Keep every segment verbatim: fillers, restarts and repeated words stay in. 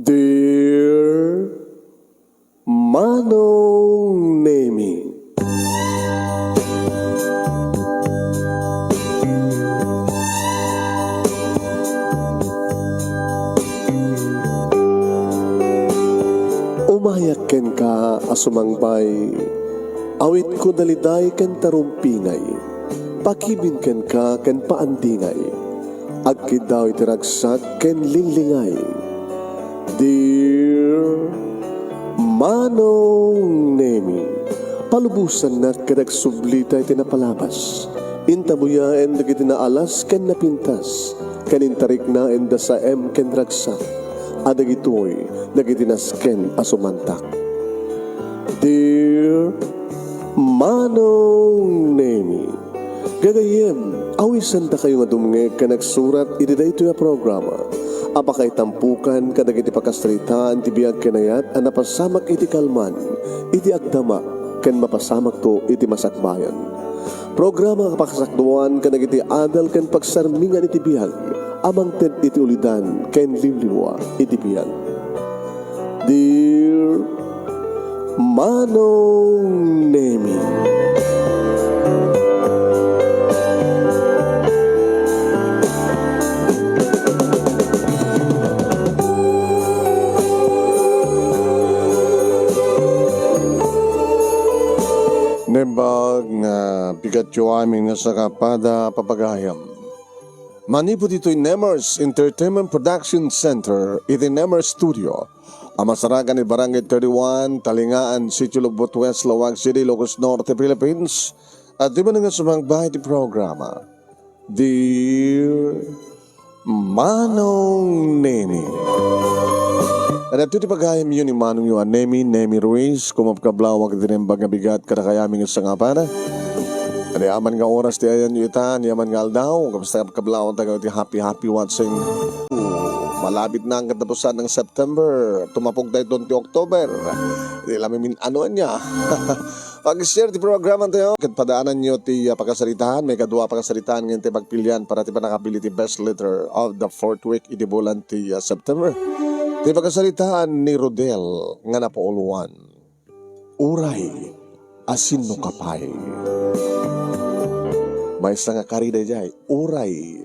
Dear Manong Nemi. Umayak kenka a sumangbay, awitko daliday ken tarumpingay, pakibin kenka ken paandingay, agkiddaw iti ragsak ken linglingay. Dear Manong Nemi, palubosannak ket agsublita iti napalabas. Intabuyaen dagiti naalas ken napintas, ken intariknaenda saem ken ragsak, a dagitoy dagiti nasken a sumantak. Dear Manong Nemi, gagayyem, awisendakayo nga dumngeg ken agsurat iti daytoy a programa a pakaitampukan kadagiti pakasaritaan ti biag ken ayat a napasamak iti kalman, iti agdama, ken mapasamakto iti masakbayan. Programa a pakasakduan kadagiti adal ken pagsarmingan iti biag a mangted iti ulidan ken liwliwa iti biag. Dear Manong Nemi. Naimbag nga bigatyo amin nga sakapada, papagayam. Manipud ditoy Nemers Entertainment Production Center iti Nemers Studio a masarakan iti Barangay thirty-one, Talingaan, Sitio Lubot West, Laoag City, Ilocos Norte, Philippines. Adda manen nga sumangba iti programa, Dear Manong Nemi. Adda ti pagayamyo ni Manongyo a Nemi, Nemi Ruiz, kumapkablawak iti naimbag nga bigat kadakayamin nga sangapana. Aniaman nga oras ti ayanyo ita, aniaman nga aldaw, kablawak tayo iti happy, happy watching. Malabit na ang katapusan ng September, tumapog tayo ti October. Iti lamin ano niya. Pag-share ti programa tayo, ket padaananyo ti, ah, pakasaritaan, may kadua pakasaritaan nga ti pagpilian para ti panakapili ti best letter of the fourth week iti bulan ti, ah, September. Ti pakasaritaan ni Rodel nga napauluan. Uray, asinno ka pay? Maysa nga kari daydiay, uray,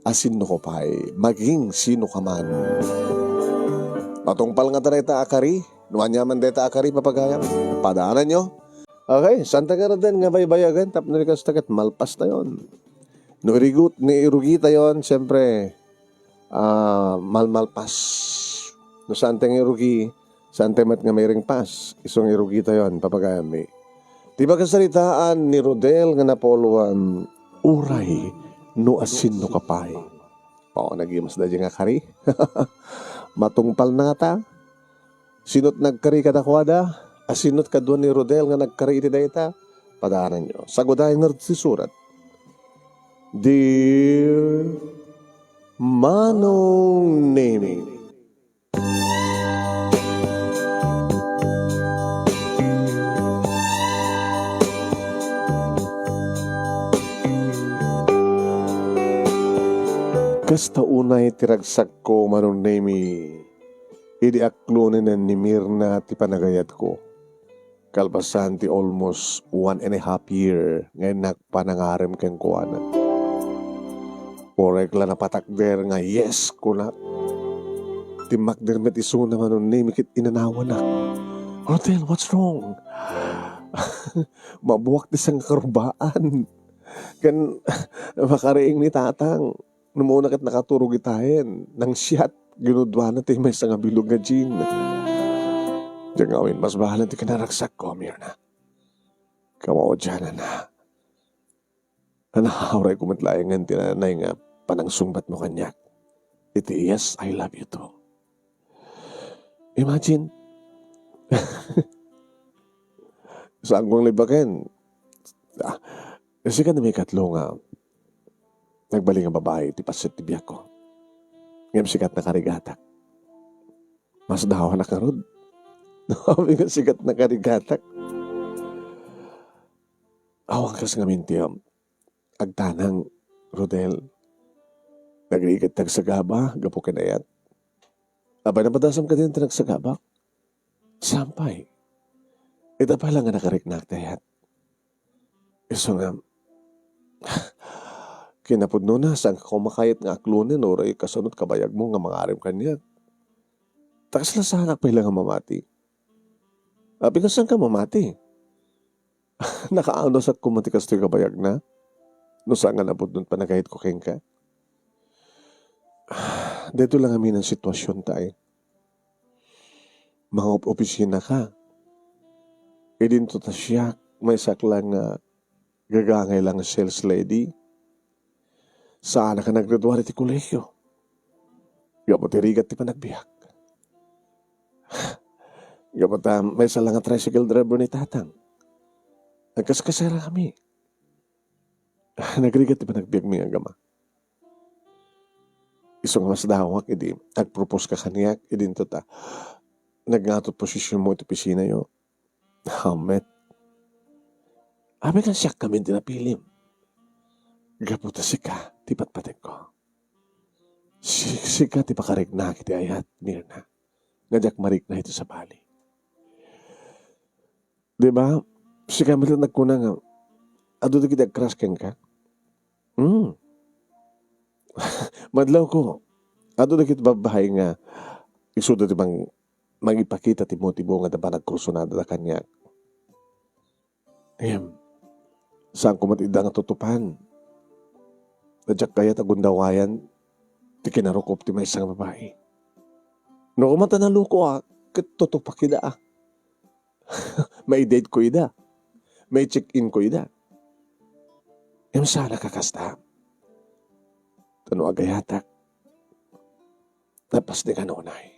asinno ka pay? Maging sino ka man. Matungpal nga ta dayta a kari, no aniaman dayta a kari, papagayam. Padaananyo. Okay, santa nga raden nga baybayagan, tapno di kasta ket malpas tayon. No irigut, ni irugi tayon, siyempre, ah, malmalpas. No saan tayo nga irugi, saan tayo met nga mairingpas. Isu nga irugi tayon, papagayammi. Ti pakasaritaan ni Rodel nga napauluan, uray no asinno ka pay. Pao, nagimas da di nga kari. Matungpal na nga ta. Sinot nagkari kadakuada? Asinot kadua ni Rodel nga nagkari iti dayta? Padaananyo. Sagudayen ngarud ti surat. Dear Manong Nemi. Kasta unay ti ragsakko, Manong Nemi, idi aklonenen ni Mirna ti panagayatko. Kalpasan ti almost one and a half year nga innak panangarem kenkuana. Uray la napatakder nga yes, kunak. Timmakder met isuna, Manong Nemi, ket inanawanak. "Rodel, what's wrong?" Mabuak ti sangakarubaan. Ken makariing ni Tatang. No umuna ket nakaturog itayen, nangsiat, ginuduana ti maysa nga bilog nga gin. Diak ngamin, mas bahala ti kinaragsakko, Mirna. Kamaudiananna. Naawaray ko met laengen ti nanay nga panangsungbatmo kaniak. Iti "Yes, I love you too." Imagine. Saan kong libaken? Ah, sika na may katlo nga nagbalin nga babai ti paset ti biagko. Ngem sika ti nakarigatak. Mas dawanak ngarud. Amin nga sika ti nakarigatak. Awan kas ngamin ti, um, agtanang, Rodel. Nagrigat ti agsagaba gapu ken ayat. Apay, napadasam kadin ti nagsagabak? Saan pay. Ita pay la nga nakariknak ti ayat. Isu nga, kinapudnona, saanka koma kayat nga aklonen, uray kasano ti kabayagmo nga mangarem kaniak. Ta kasla saanak pay la nga mamati. Apay, nga saanka mamati? Nakaanusat koma ti kastoy kabayagna, no saan nga napudno ti panagayatko kenka. Daytoy la ngamin a sitwasionta, ay. Mangopisinaka. Idinto ta siak, maysak la nga gagangay la nga sales lady. Saanaka naggraduar iti kolehio. Gapu ti rigat ti panagbiag. Gapu ta maysa la nga tricycle driver ni tatang. Nagkaskaserakami. Nagrigat ti panagbiagmi nga agama. Isu nga masdawak idi agproposka kaniak, idinto ta nagngato ti posisionmo iti opisinayo. Amet. Apay, nga siak ngamin ti napilim. Gapu ta sika ti patpategko. Si-, sika ti pakariknak iti ayat, Mirna, nga diak marikna iti sabali. Di ba? Sika met ti nagkuna nga, adu dagiti agcrush kenka? Hmm. Madlawko, adu dagiti babbai nga isuda ti mang-, mangipakita ti motibo nga adda panagkursunada kaniak. Ngem, saan koma ti ida nga tutupan. Diak kayat a gundawayan ti kinarukop ti maysa nga babai. No koma ta nalukoak, ket tutupak ida, a. Mai-date ko ida. Mai-check-in ko ida. Ngem saan a kakasta. Ta no agayatak, napasnekan unay.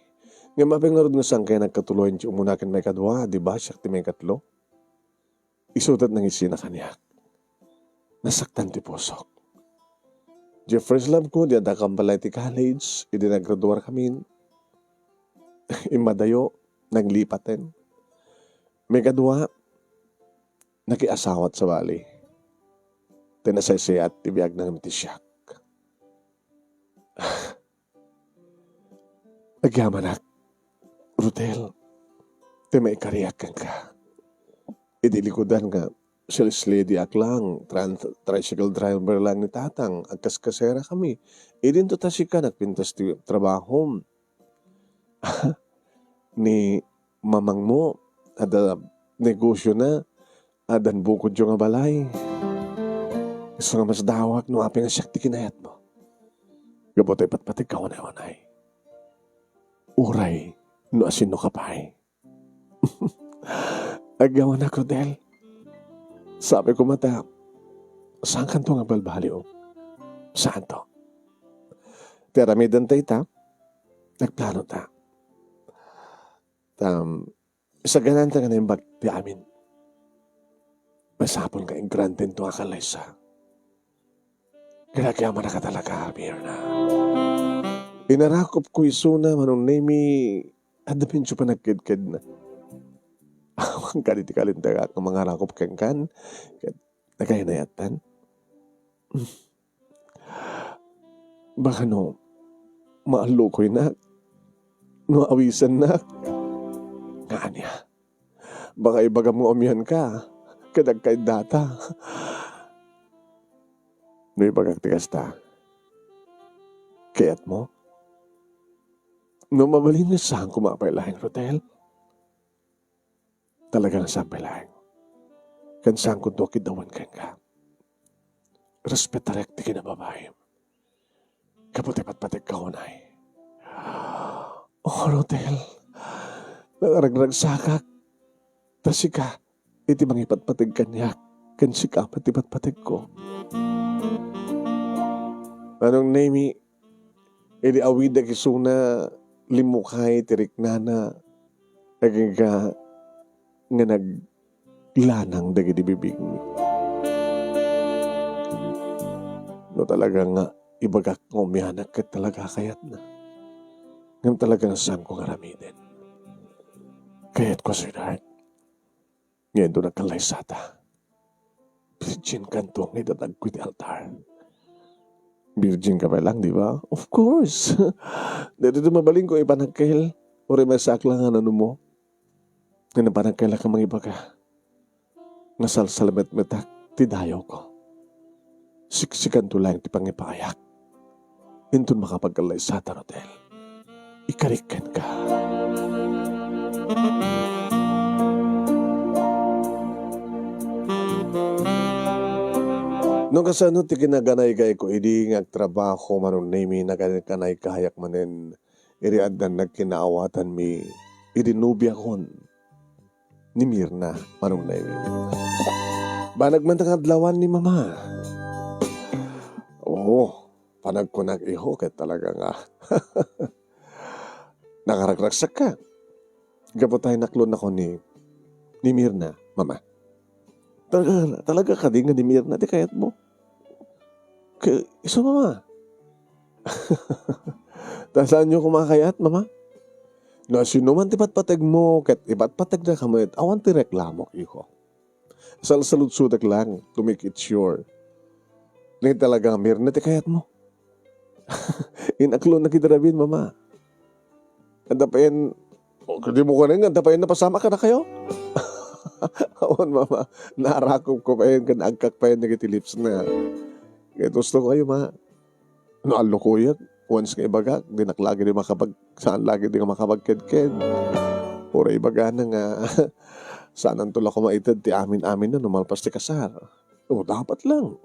Ngem apay ngarud nga saankayo nagkatuloy ti umuna ken maikadua, di ba siak ti maikatlo? Isu ti nangisina kaniak. Nasaktan ti pusok. Diay first love ko, diay addakami pay la iti college, idi naggraduar kami, immadayo, naglipaten. Maikadua, nakiasawat sabali. Ti nasaysayaat ti biagna ngem ti siak. Agyamanak, Rodel, ti maikariak kenka. Idi likudan nga sales lady ak lang, tran-, tricycle driver lang ni tatang, agkaskaserakami. Idinto ta sika nagpintas ti trabahom. Ni mamangmo, adda negosiona, addan bukodyo nga balay. Isu nga masdawak no apay nga siak ti kinayatmo. Gapu ta ipatpategka unay-unay. Uray no asinoka pay. Agyamanak, Rodel. Sapay koma ta, saankanto nga agbalbaliw. Saanto. Ti aramidenta ita, nagplanota. Ta, sagananta nga naimbag ti amin. Masapul nga igranten to nga kalaysa. Ket agyamanak talaga, Mirna. Inarakop ko isuna, Manong Nemi, adda mendio panagkedkedna. Awan kadi ti kalintagak nga mangarakop kenkan, ket nakainayatan. Baka no, maallukoynak, no awisannak. Nga ania? Baka ibagam nga umianka, ket agkaiddata. No ibagak ti kasta, kayatmo? No mabalin nga saan koma pay laeng, Rodel? Talaga nga saan pay laeng. Ken saankonto a kiddawan kenka. Respetarek ti kinababaim. Gapu ta ipatpategka unay. Oh, Rodel, nangaragragsakak. Ta sika iti mangipatpateg kaniak, ken sika met ti patpategko. Manong Nemi, idi awidak isuna, limmukay ti riknana, agingga nga naglanang dagiti bibigmi. No talaga nga ibagak nga umianak ket talaga kayatna, ngem talaga nga saanko nga aramiden. Kayatko, sweetheart. Ngem no nagkalaysata, virgin kanto nga idatagko iti altar. Virgin ka pay lang, di ba? Of course. Daytoy ti mabalinko ipanagkel. Uray maysaak lang nga nanumo. Nga napanagkel ka mangibaga. Nga salsalmetmetak ti dayawko. Siksikanto laeng ti pangipaayak. Inton makapagkallaysatan, Rodel. Ikarik kenka. No kasano ti kinaganaygayko idi nga agtrabaho, Manong Nemy, naganay-ganaygayak manen idi addan nagkinaawatanmi idi nobiakon ni Mirna, Manong Nemy. Banag man ta nga adlawan ni Mama. Oo, panagkunak iho ket talaga nga nakaragragsakka. Gapu ta inaklonnakon ni, ni Mirna, Mama. Talaga, talaga kadi nga ni Mirna ti kayatmo? Ke-, isu, Mama. Ta saanyo koma a kayat, Mama? No sinoman ti patpategmo ket ipatpategdaka met, awan ti reklamok, iho. Salsaludsodek lang to make it sure. Ni talaga, Mirna ti kayatmo? Inaklonnak iti rabin, Mama. Adda payen, o, di mo kunen nga adda payen napasamak kadakayo? Awan, Mama. Narakopko payen ken agkak payen dagiti lipsna. Ket usto kayo, Ma. No allokoyek, once nga ibagak, dinak lagi di makapag-, saan lagi di nga makapagkedked. Uray ibagana nga, saananto la koma ited ti amin-amin no malpas ti kasar. O, dapat lang.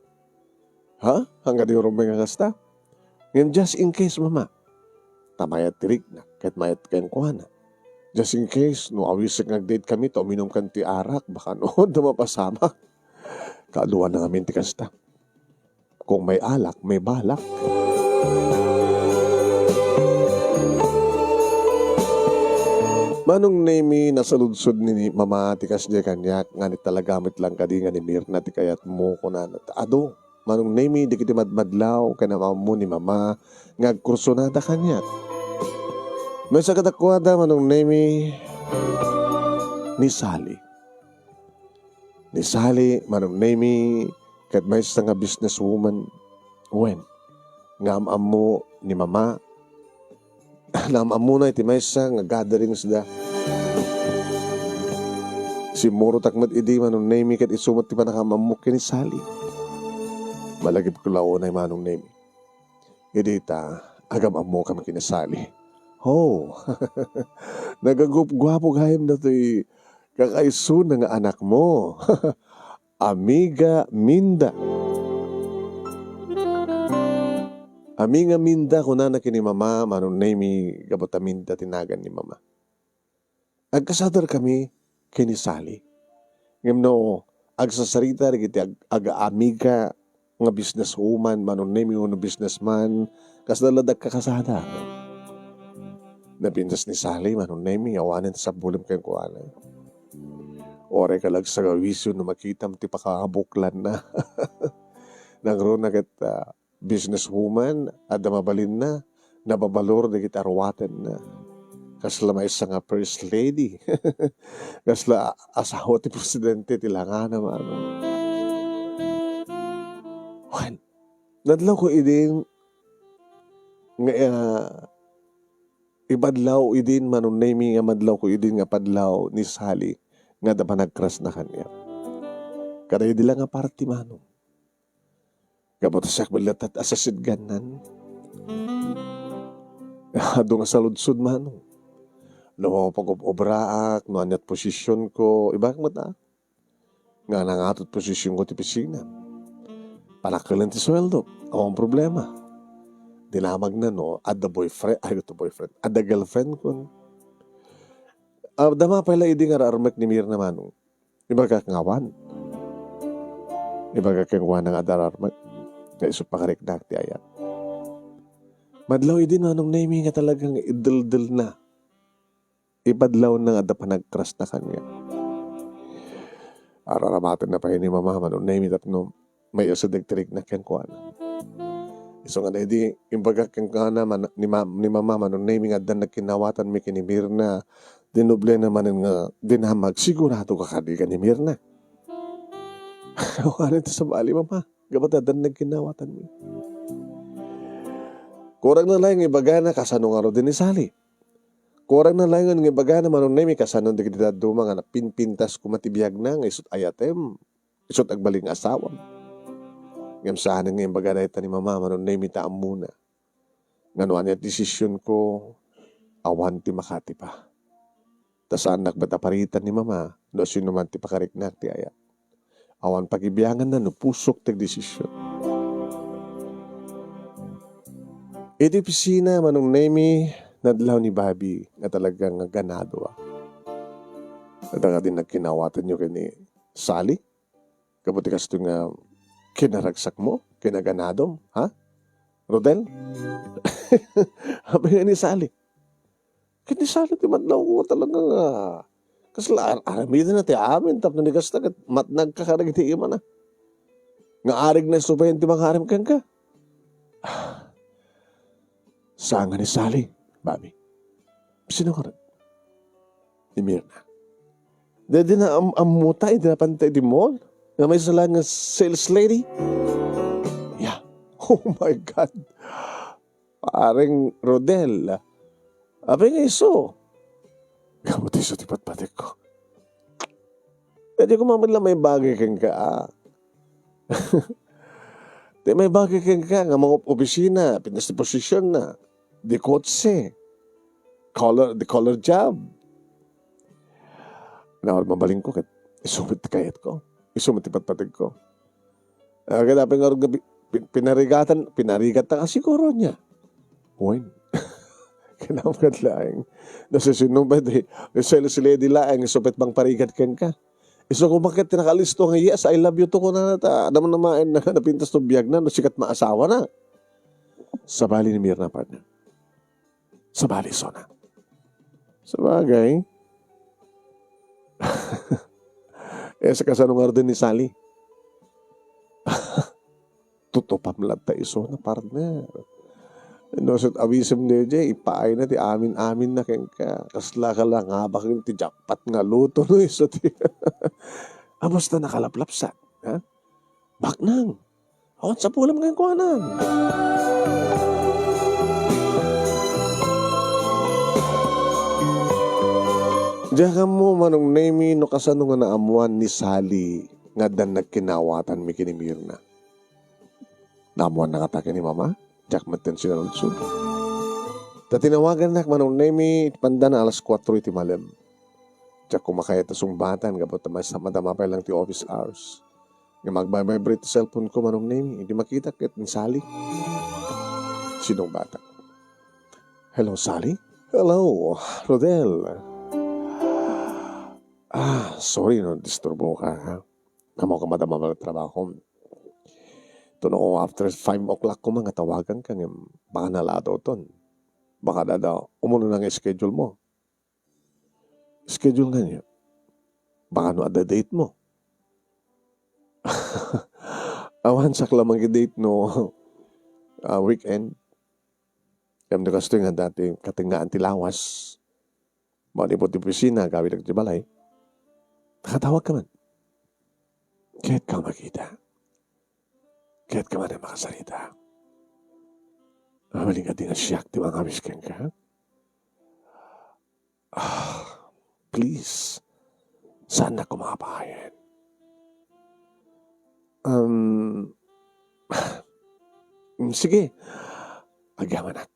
Ha? Hangga di rumbeng a kasta? Ngem just in case, Mama. Ta mayat ti rikna, ket mayat kenkuana. Just in case, no awisek nga agdate kami, ta uminumkan ti arak, baka no, da mapasamak. Kaaduan na ngamin ti kasta. Kung may alak, may balak. Manong Nemy, nasaludsod ni Mama ti kasdiay kaniak, nganit talaga met lang kadi nga ni Mirna ti kayatmo, kunana. Adu, Manong Nemy, dagiti madmadlaw ken am-ammo ni Mama nga agkursunada kaniak. Maysa kadakuada, Manong Nemy, ni Sally. Ni Sally, Manong Nemy, ket maysa nga businesswoman. Wen, nga am-ammo ni Mama, naam-ammona iti maysa nga gatherings da. Simmurotak met idi, Manong Nemy, ket isu met ti pannakaam-ammok ken ni Sally. Malagipko la unay, Manong Nemy. Idi ta, agam-ammokami ken ni Sally. Ho! Nagagupguapo gayam datoy kakaisuna nga anakmo. Amiga Minda. Amiga Minda, kunana ken ni Mama, Manong Nemy, gapu ta Minda ti nagan ni Mama. Agkasadarkami ken ni Sally. Ngem no agsasarita dagiti ag-, aga-amiga nga businesswoman, Manong Nemy, wenno businessman, kasla la dagkakasada. Napintas ni Sally, Manong Nemy, awanen ti sabbolem kenkuana. Uray ka la agsagawisyo no makitam ti pakabuklanna. Nangruna ket, ah, businesswoman, adda mabalinna, nababalor dagiti aruatenna. Kasla maysa nga first lady. Kasla asawa ti presidente ti langana, Manong. Wen, nadlawko idin nga, ah, ibadlaw idin, Manong Nemy, nga madlawko idin nga padlaw ni Sally nga adda panagkrasna kaniak. Kadaydi la nga parti, Manong. Gapu ta siak met latta ti asasidgannan. Adu nga saludsod, Manong. No mapag-ob-obraak, no aniat posisionko, ibagak met, ah, nga nangato ti posisionko ti opisina. Panakelen ti sueldo, awan problema. Dinamagna no adda boyfriend, ay, ito boyfriend, adda girlfriendkon. Ah, dama pay la idi nga ararmek ni Mirna, Manong. Ibagak nga awan. Ibagak kenkuana nga adda ararmek. Kay isu pakariknak ti ayat. Madlaw idi, Manong Nemy, nga talagang iddeldelna. Ibadlawna nga adda panagkrasna kaniak. Araramatenna pay ni Mama, Manong Nemy, tapno maiyasedek ti riknak kenkuana. Isu nga idi, imbagak kenkuana, man-, ni ma-, ni Mama, Manong Nemy, nga addan nagkinnawatanmi ken ni Mirna, dinoblena manen nga dinamag, sigurado ka kadi ken ni Mirna? Awanen ti sabali, Mama, gapu ta addan nagkinnawatanmi. Kurangna laeng nga ibagana kasano ngaruden ni Sally. Kurangna laeng nga ibagana, Manong Nemy, kasano dagiti dadduma nga napinpintas koma ti biagna nga isut' ayatem, isut' agbalin nga asawam. Ngem saanen nga imbagana ita ni Mama, Manong Nemy, ta ammona nga no ania ti desisionko, awan ti makatipa. Ta saannak met a paritan ni Mama no sinuman ti pakariknak ti ayat. Awan pagibianganna no pusok ti agdesision. Iti opisina, Manong Nemy, nadlaw ni Bobby nga talaga nga ganado a. Adda kadi nagkinawatanyo ken ni Sally? Gapu ti kastoy nga kinaragsakmo, kinaganadom, ha? Rodel? Apay nga ni Sally? Ket ni Sally ti madlaw ko talaga nga kasla ar-, aramidna ti amin tapno ni kasta ket matnagka kadagiti imana. Nga arig na subayen ti mangarem kenka. Saan nga ni Sally, Bobby? Sino ka rin? Ni Mirna. Daydi na am-, ammota idi napanta iti mall nga maysa laeng nga sales lady. Yeah. Oh my God. Pareng Rodel. Apay nga isu? Gapu ti isu ti patpatikko. Daydi ko man la maibagi kenka, ah. Ti maibagi kenka nga mangup-opisina, pintas ti posisionna, di kotse, color, di color job. Na, mabalinko ket isu met ti kayatko, isu met ti patpategko. Ah, ket apay ngarud nga pi-, pi-, pinarigatan, pinarigatta ka siguro nia. Wen. Kinamkat laeng. No, sino ba di, sales lady laeng, isu met mangparigat kenka. Isu koma ket ti nakalisto nga, "Yes, I love you too," kunana ta, namnamaen na napintas to biagna, no, sikat maasawana. Sabali ni Mirna, partner. Sabali, isuna. Sabagay. Eh, sa kasano ngaruden ni Sally? Tutupam latta isuna, partner. No, ket awisem daydiay, ipaayna ti amin-amin na kenka. Kasla ka la nga baken ti jackpot nga luto, no, isu ti. Amos ta nakalaplapsa, ha? Baknang. Awan sapulam kenkuana. Diak ammo, Manong Nemy, no kasano nga naammuan ni Sally nga addan nagkinawatanmi ken ni Mirna. Naammuanna kata ken ni Mama? Diak metten sinaludsod. Ta tinawagannak, Manong Nemy, iti pandan a alas kuatro iti malem. Diak koma kayat a sungbatan gapu ta mas-, madama pay lang ti office hours. Nga magbabibrate ti cellphone ko, Manong Nemy, idi makitak ket ni Sally. Sinungbatak. Hello, Sally? Hello, Rodel. Ah, sorry no disturbo ka, ha? Ammo ka madama pay lang ti trabaho. Tapno after five o'clock koma nga tawaganka ngem baka naladawton. Baka adda umuna nga schedule mo. Schedule nga niya. Baka no adda date mo. Awan, sakla mangidate no, ah, weekend. Ngem no kastoy nga adda ti katengngaan ti lawas. Manipud ti opisina, agawid iti balay. Nakatawag ka man. Kayat ka makita. Kayat ka man a makasarita. Abalin ka di nga siak ti mangawis kenka. Ah, please. Saannak koma a paayen. Um, sige. Agyamanak.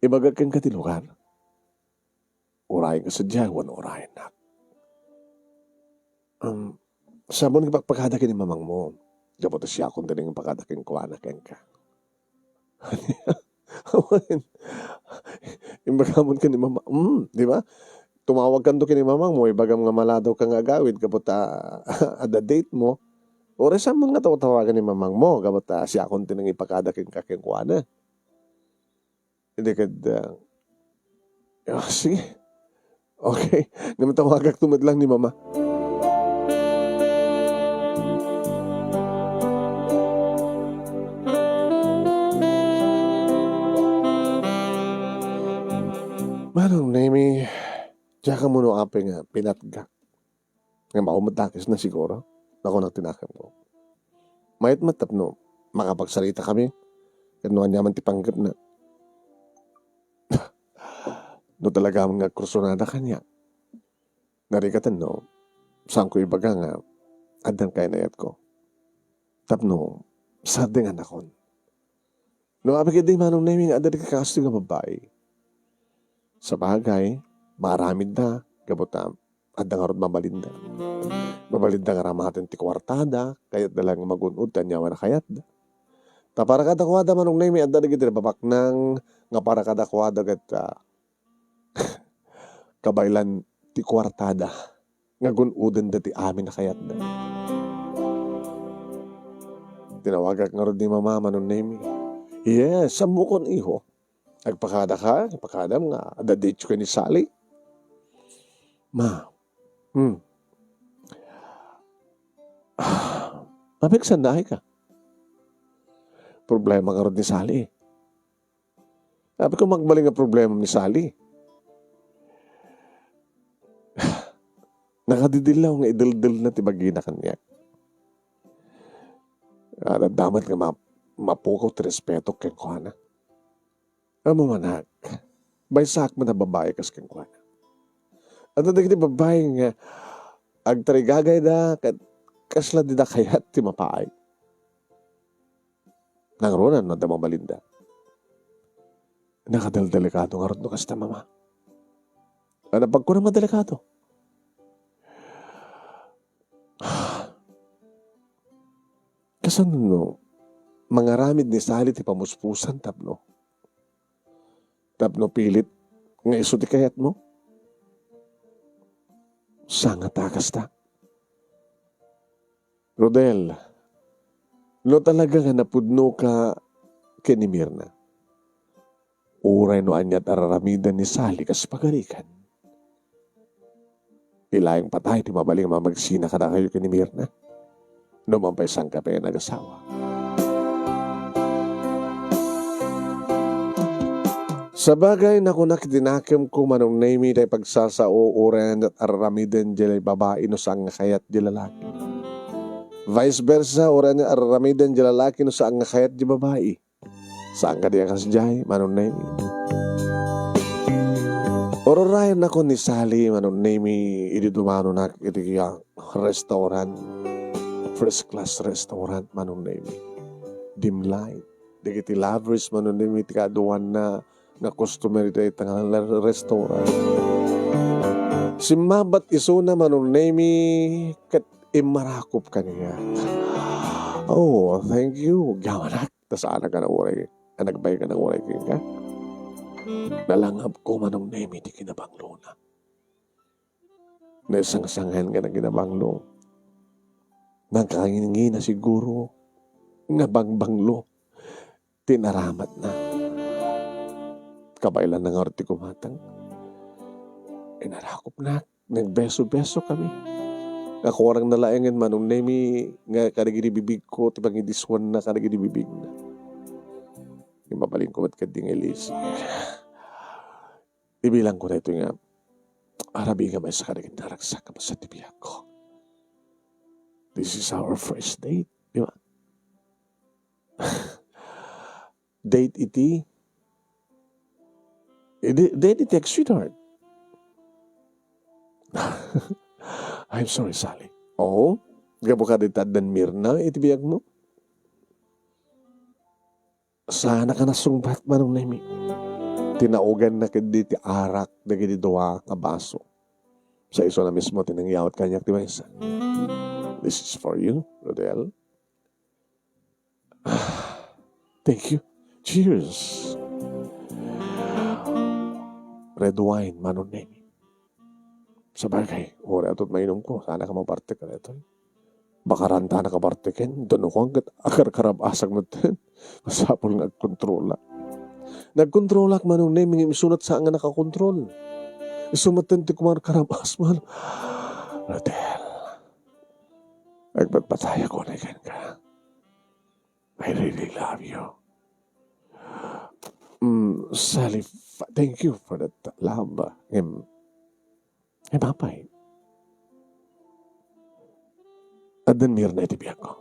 Ibagak kenka ti lugar. Urayenka sadiay wenno urayennak. Um, saanmo nga ipakpakada ken ni mamangmo. Gapu ta siakon ti nangipakada kenkuana kenka. Awan. Imbagamon ken ni mama, mm, di ba? Tumawagkanto ken ni mamangmo, ibagam nga maladawka nga agawid gapu ta adda date mo. Uray saanmo nga tawtawagan ni mamangmo gapu ta siakon ti nangipakada kenka kenkuana. Idi ket, ah, ah, sige. Okay. Ngem tawagakto met lang ni Mama. Manong Nemy, diak ammo no apay nga pinatgak. Nga maumdakes na siguro, nakunak ti nakemko. Mayat met tapno makapagsaritami ken no aniaman ti panggepna. No talaga nga agkursunada kaniak, narikatan no, saanko ibaga nga addan kainayatko. Tapno, sadengannakon. No, apay ketdi Manong Nemi nga adda dagiti kastoy nga babbai. Sabagay, maaramidda, gapu ta adda ngarud mabalinda. Mabalinda nga aramaten ti kuartada, kayatda laeng nga magun-od ti aniaman a kayatda. Ta para kadakuada Manong Nemi, adda dagiti nababaknang nga para kadakuada ket, ah, kabaelan ti kuartada nga gun-odenda ti amin a kayatda. Tinawagak ngarud ni Mama Manong Nemi. Yes, ammokon, iho. Agpakadaka, agpakadam nga adda daytoy ken ni Sally. Ma, hmm. Apay kasano ka? Problema ngarud ni Sally. Apay ko, agbalin nga problema ni Sally. Nakadidillaw nga ideldelna ti bagina kaniak. Adda met nga ma-, mapukaw ti respeto kenkuana. Ammom, anak, maysaak met a babbai kas kenkuana. Adda dagiti babbai nga agtarigagayda ket kasla dida kayat ti mapaay. Nangruna no adda mabalinda. Nakadeldelikado ngarud no kasta, Mama. Ano pagkunam a delikado? Kasano no mangaramid ni Sally ti pamuspusan tapno, tapno pilit nga isu ti kayatmo? Saan ngata a kasta? Rodel, no talaga nga napudnoka ken ni Mirna, uray no aniat a raramiden ni Sally kas pagarikan, ilaeng pay ti mabalin a mamagsina kadakayo ken ni Mirna. No man pay sangkatayo nagasawa. Sabagay, nakunak iti nakemko, Manong Nemi, tay pagsasao, uray aniat a raramiden diay babai no saan nga kayat diay lalaki. Vice versa, uray aniat a raramiden diay lalaki no saan nga kayat diay babai. Saan kadi a kasdiay, Manong Nemi? Ururayennak ni Sally, Manong Nemi, idi dumanonak iti, ah, restaurant. First class restaurant, Manong Nemi. Dim Light. Dagiti lovers, Manong Nemi, ti kaaduanna nga customer iti dayta nga restaurant. Simmabat isuna, Manong Nemi, ket immarakop kaniak. Oh, thank you. Yawanak. Ta saanak a nauray, a nagbaga a nauray kenka. Nalangabko, Manong Nemi, ti kinabanglona. Naisangsangan nga naginabanglo. Nangkangingina siguro nga bangbanglo ti naramatna. Kabaelanna ngarud ti kumatang. Inarakopnak. Nagbeso-beso kami. Nakurangna laengen, Manong Nemi, nga kadagiti bibigko ti pangidissuanna kadagiti bibigna. Ngem mabalinko met ketdi nga ilisik. Ibilangko daytoy nga arabii nga maysa kadagiti naragsak a bassit ti biagko. This is our first date, di ba? Date iti, eh, di-, date iti ag-sweetheart. I'm sorry, Sally. Oo? Gapu kadagiti addan Mirna iti biagmo? Saanak a nasungbat, Manong Nemi. Tinaoganna ketdi ti arak dagiti dua nga baso. Sa isuna mismo ti nangyawat kaniak ti maysa. This is for you, Rodel. Thank you. Cheers. Red wine, Manong Nemi. Sabagay, uray ato't mainumko, saanak a mabartek kadaytoy. Baka ranta a nakabarteken, danukan ket akarkarab-asak metten. Masapul nga agkontrolak. Nagkontrolak, Manong Nemi, ngem isunat saan nga nakakontrol. Isu metten ti kumarkarab-as, man. Rodel, agpatpatayak unay kenka. I really love you. Mm, Sally, fa-, thank you for that love. Em, em, apay? Addan Mirna iti biagko.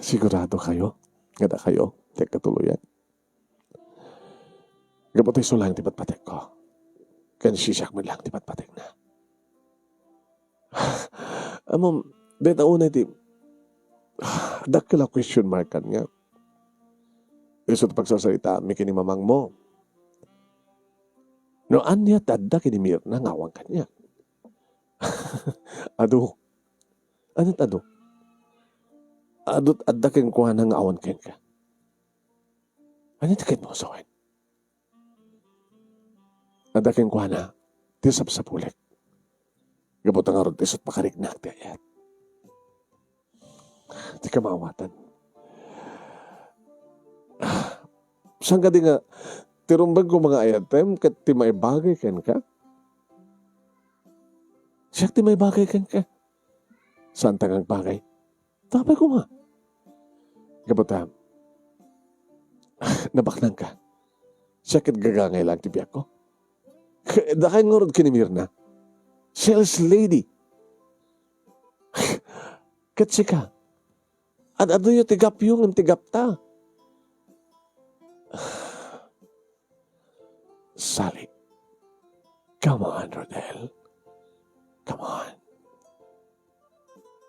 Sigurado kayo nga dakayo ti agkatuloyan? Gapu ta isu laeng ti patpatekko, ken siak met laeng ti patpatekna. Ammom, dayta unay ti dakkel a question mark-an nga. Isu ti pagsasaritaanmi ken ni mamangmo. No ania ti adda ken ni Mirna nga awan kaniak? Adu. Ania ti adu? Adu ti adda kenkuana nga awan kenka. Ania ti ketmo, sawen? Adda kenkuana ti sapsapulek. Gapu ta ngarud, isu ti pakariknak ti ayat. Ti kamaawatan. Saan kadi nga ti rumbengko nga ayatem ket ti maibagay kenka? Siak ti maibagay kenka. Saanta nga agbagay? Tapay koma. Gapu ta, nabaknangka. Siak ket gagangay laeng ti biagko. Ke-, dakayo ngarud ken ni Mirna. Sales lady. Ket sika, ad-aduyo ti gapyo ngem ti gapta. Sally, come on, Rodel. Come on.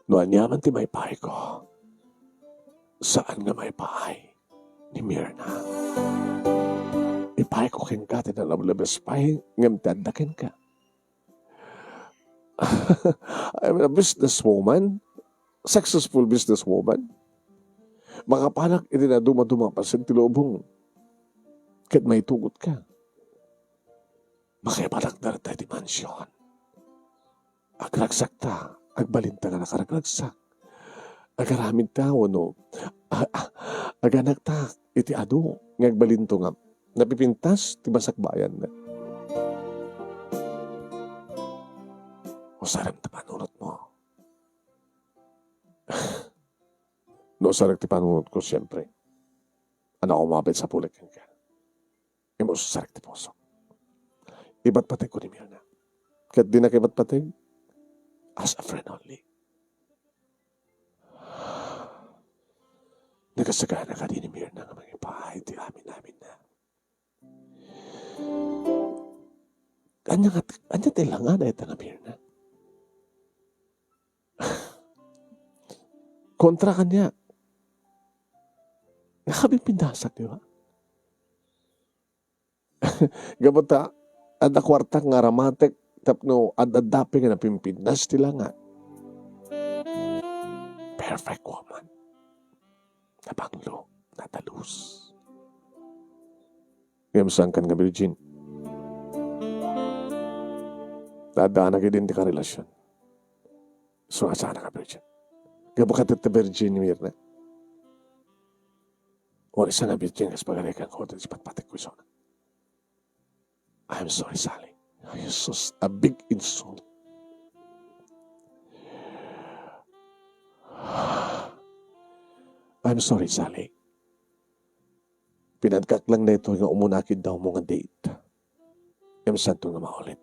No aniaman ti maipaayko, saan nga maipaay ni Mirna. Ipaayko kenka ti nalablabes pay ngem ti adda kenka. I'm a businesswoman, successful businesswoman. Makapanak iti nadumaduma a pasen ti lubong ket maitugot ka. Makaipanak dayta iti mansion. Agragsakta, agbalinta nga nakaragragsak. Agaramidta wenno a-, a-, aganakta iti adu nga agbalinto nga napipintas ti masakbayanna. Usarem ti panunotmo. No usarek ti panunotko, siempre, ania, umapit sapulek kenka. Imusarek ti pusok. Ipatpategko ni Mirna. Ket dinak ipatpateg as a friend only. Nagasagana kadi ni Mirna nga mangipaay ti amin-aminna? Ania nga, ania ti langa dayta nga Mirna? Kontra kaniak. Nakabimbindasak, di ba? Gapu ta, adda kuartak nga aramatek tapno ad-adda pay nga napimpintas ti langa. Perfect woman. Nabanglo, nadalus. Ngem saankan nga virgin. Adda nagidin ti karelasion. Isu nga saan nga virgin. Gapu ket ti virgin ni Mirna. Uray sa nga virgin, kas pagarikan ko, ti patpatek ko isuna. I'm sorry, Sally. Jesus, a big insult. I'm sorry, Sally. Pinadkak lang daytoy nga umuna ket dawmo nga date. Ngem saanto nga maulit.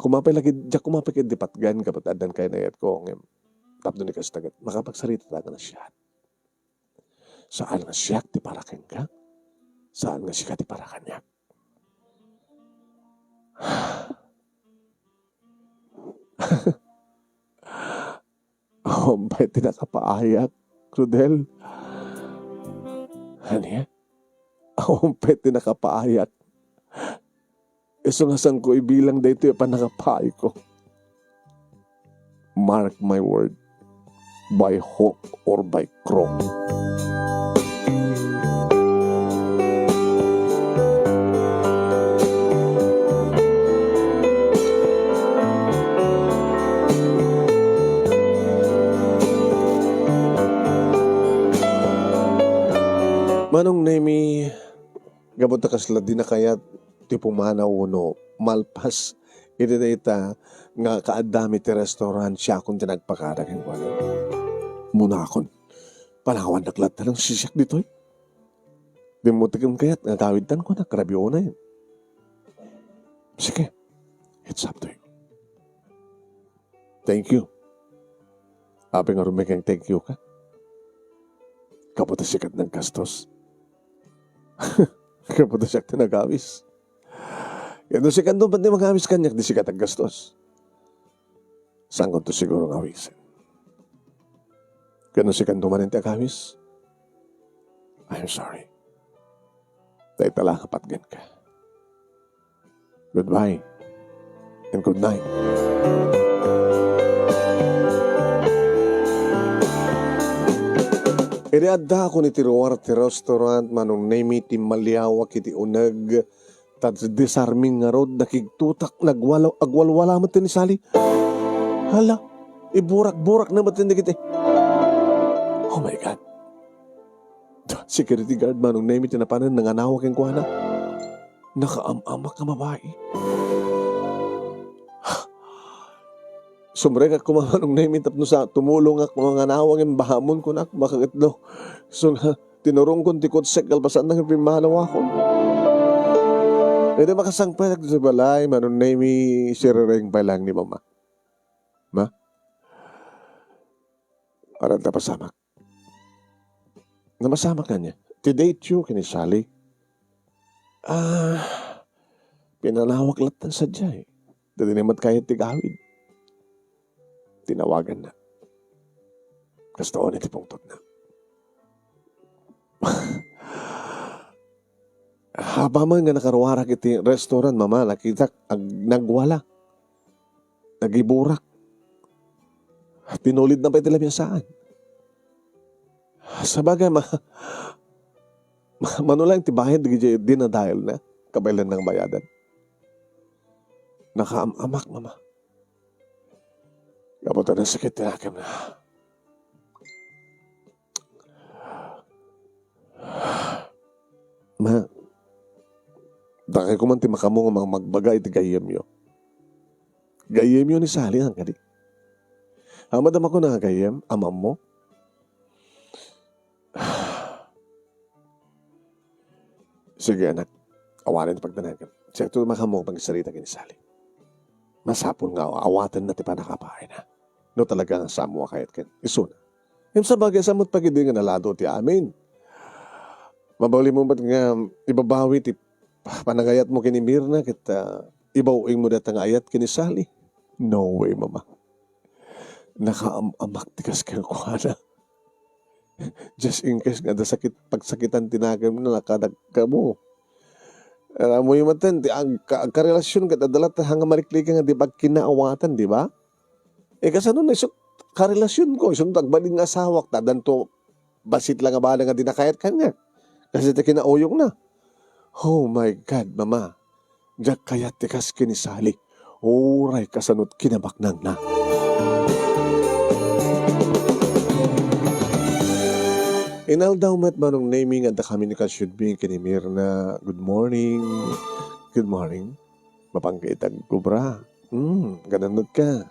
Kumapay lagi, diak kumapay ket di patgan, kapataddan, kainayat ko, ngem tapno ni kasta ket makapagsarita ta nga nasiat. Saan nga siak ti para kenka? Saan nga sika ti para kaniak? Awan pay ti nakapaayak, Rodel. Ania? Awan pay ti nakapaayak. Isu nga saanko ibilang daytoy a pannakapaayko. Mark my word, by hook or by crook. Manong Nemi, gapu ta kasla di nakayat ti pumanaw wenno malpas iti dayta nga kaaddami ti restaurant, siakon ti nagpakada kenkuana. Munakon, panawannak latta nang sisiak ditoy. Dimmutek kayat nga agawidtan, kunak, rabii unay. Sige, it's up to you. Thank you. Apay ngarud, Mekeng, thank you ka? Gapu ta sika ti naggastos. Gapu ta siak ti nagawis. Ket no sikanto met ti mangawis kaniak, di sika ti aggastos. Saankonto siguro nga awisen. Ket no sikanto manen ti agawis, I'm sorry. Dayta la nga patgenka. Goodbye and good night. Idi addaakon iti ruar ti restaurant, Manong Nemy, timmaliawak iti uneg, ta disarming ngarud, nakigtutak, nagwala-, agwalwala met ni Sally. Hala, iburak-burak na met dagiti. Oh my God. Security guard, Manong Nemy, ti napanen, nanganawa kenkuana. Nakaam-amak nga babai. Sumrekak koma, Manong Nemy, tapno sa tumulongak manganawa ngem bahamon kunak, makakitlo. So nga, tinurongkon ti kutsek kalpasanna nga pimmanawakon. Idi makasangpetak ti balay, Manong Nemy, sirreng pay laeng ni Mama. Ma? Awan ta pasamak. Namasamak kaniak. Ti date-yo ken ni Sally. Ah, pinanawak latta sadiay. Dayta met kayat ti gawid. Tinawaganna. Kasta unay ti pungtotna. Apaman nga nakaruarak iti restaurant, Mama, nakitak ag-, nagwala. Nagiburak. Tinulidna pay ti lamisaan. Sabagay, ma-, ma-, mano laeng ti bayad dagiti dinadaelna, kabaelan nga bayadan. Nakaam-amak, Mama. Gapu ta nasakit ti nakemna. Ma, dakay koma ti makaammo nga magbaga iti gayyemyo. Gayyemyo ni Sally, a kadi? Ammom a kunana nga gayyem, amammo? Sige, anak. Awanen ti pagdanagem. Siakto makaammo nga agsarita ken ni Sally. Masapul nga awatenna ti pannakabaina. No talaga nga saanmo a kayat ken isuna. Ngem sabagay, saan met pay idi nga nalado ti amin? Mabalinmo met nga ibabawi ti panangayatmo ken ni Mirna ket, ah, ibaw-ingmo dayta nga ayat ken ni Sally? No way, Mama. Nakaam-amak ti kas kenkuana. Just in case nga adda sakit, pagsakitan ti nakemna, nakadagkamo. Arammoyo met ti ag-, ka-, agkarelasion ket adda latta nga maliklikan nga di pagkinaawatan, di ba? Eh, kasano na isu-, karelasionko, isu ti agbalin nga asawak, ta addanto bassit la nga bana nga di nakayat kaniak. Kasi ti kinauyongna. Oh my God, Mama. Diak kayat ti kas ken ni Sally. Uray kasano ti kinabaknangna. Inaldaw met, Manong Nemy, nga adda komunikasionmi ken ni Mirna. Good morning. Good morning. Mapanka iti agkubra. Hmm, ganannotka.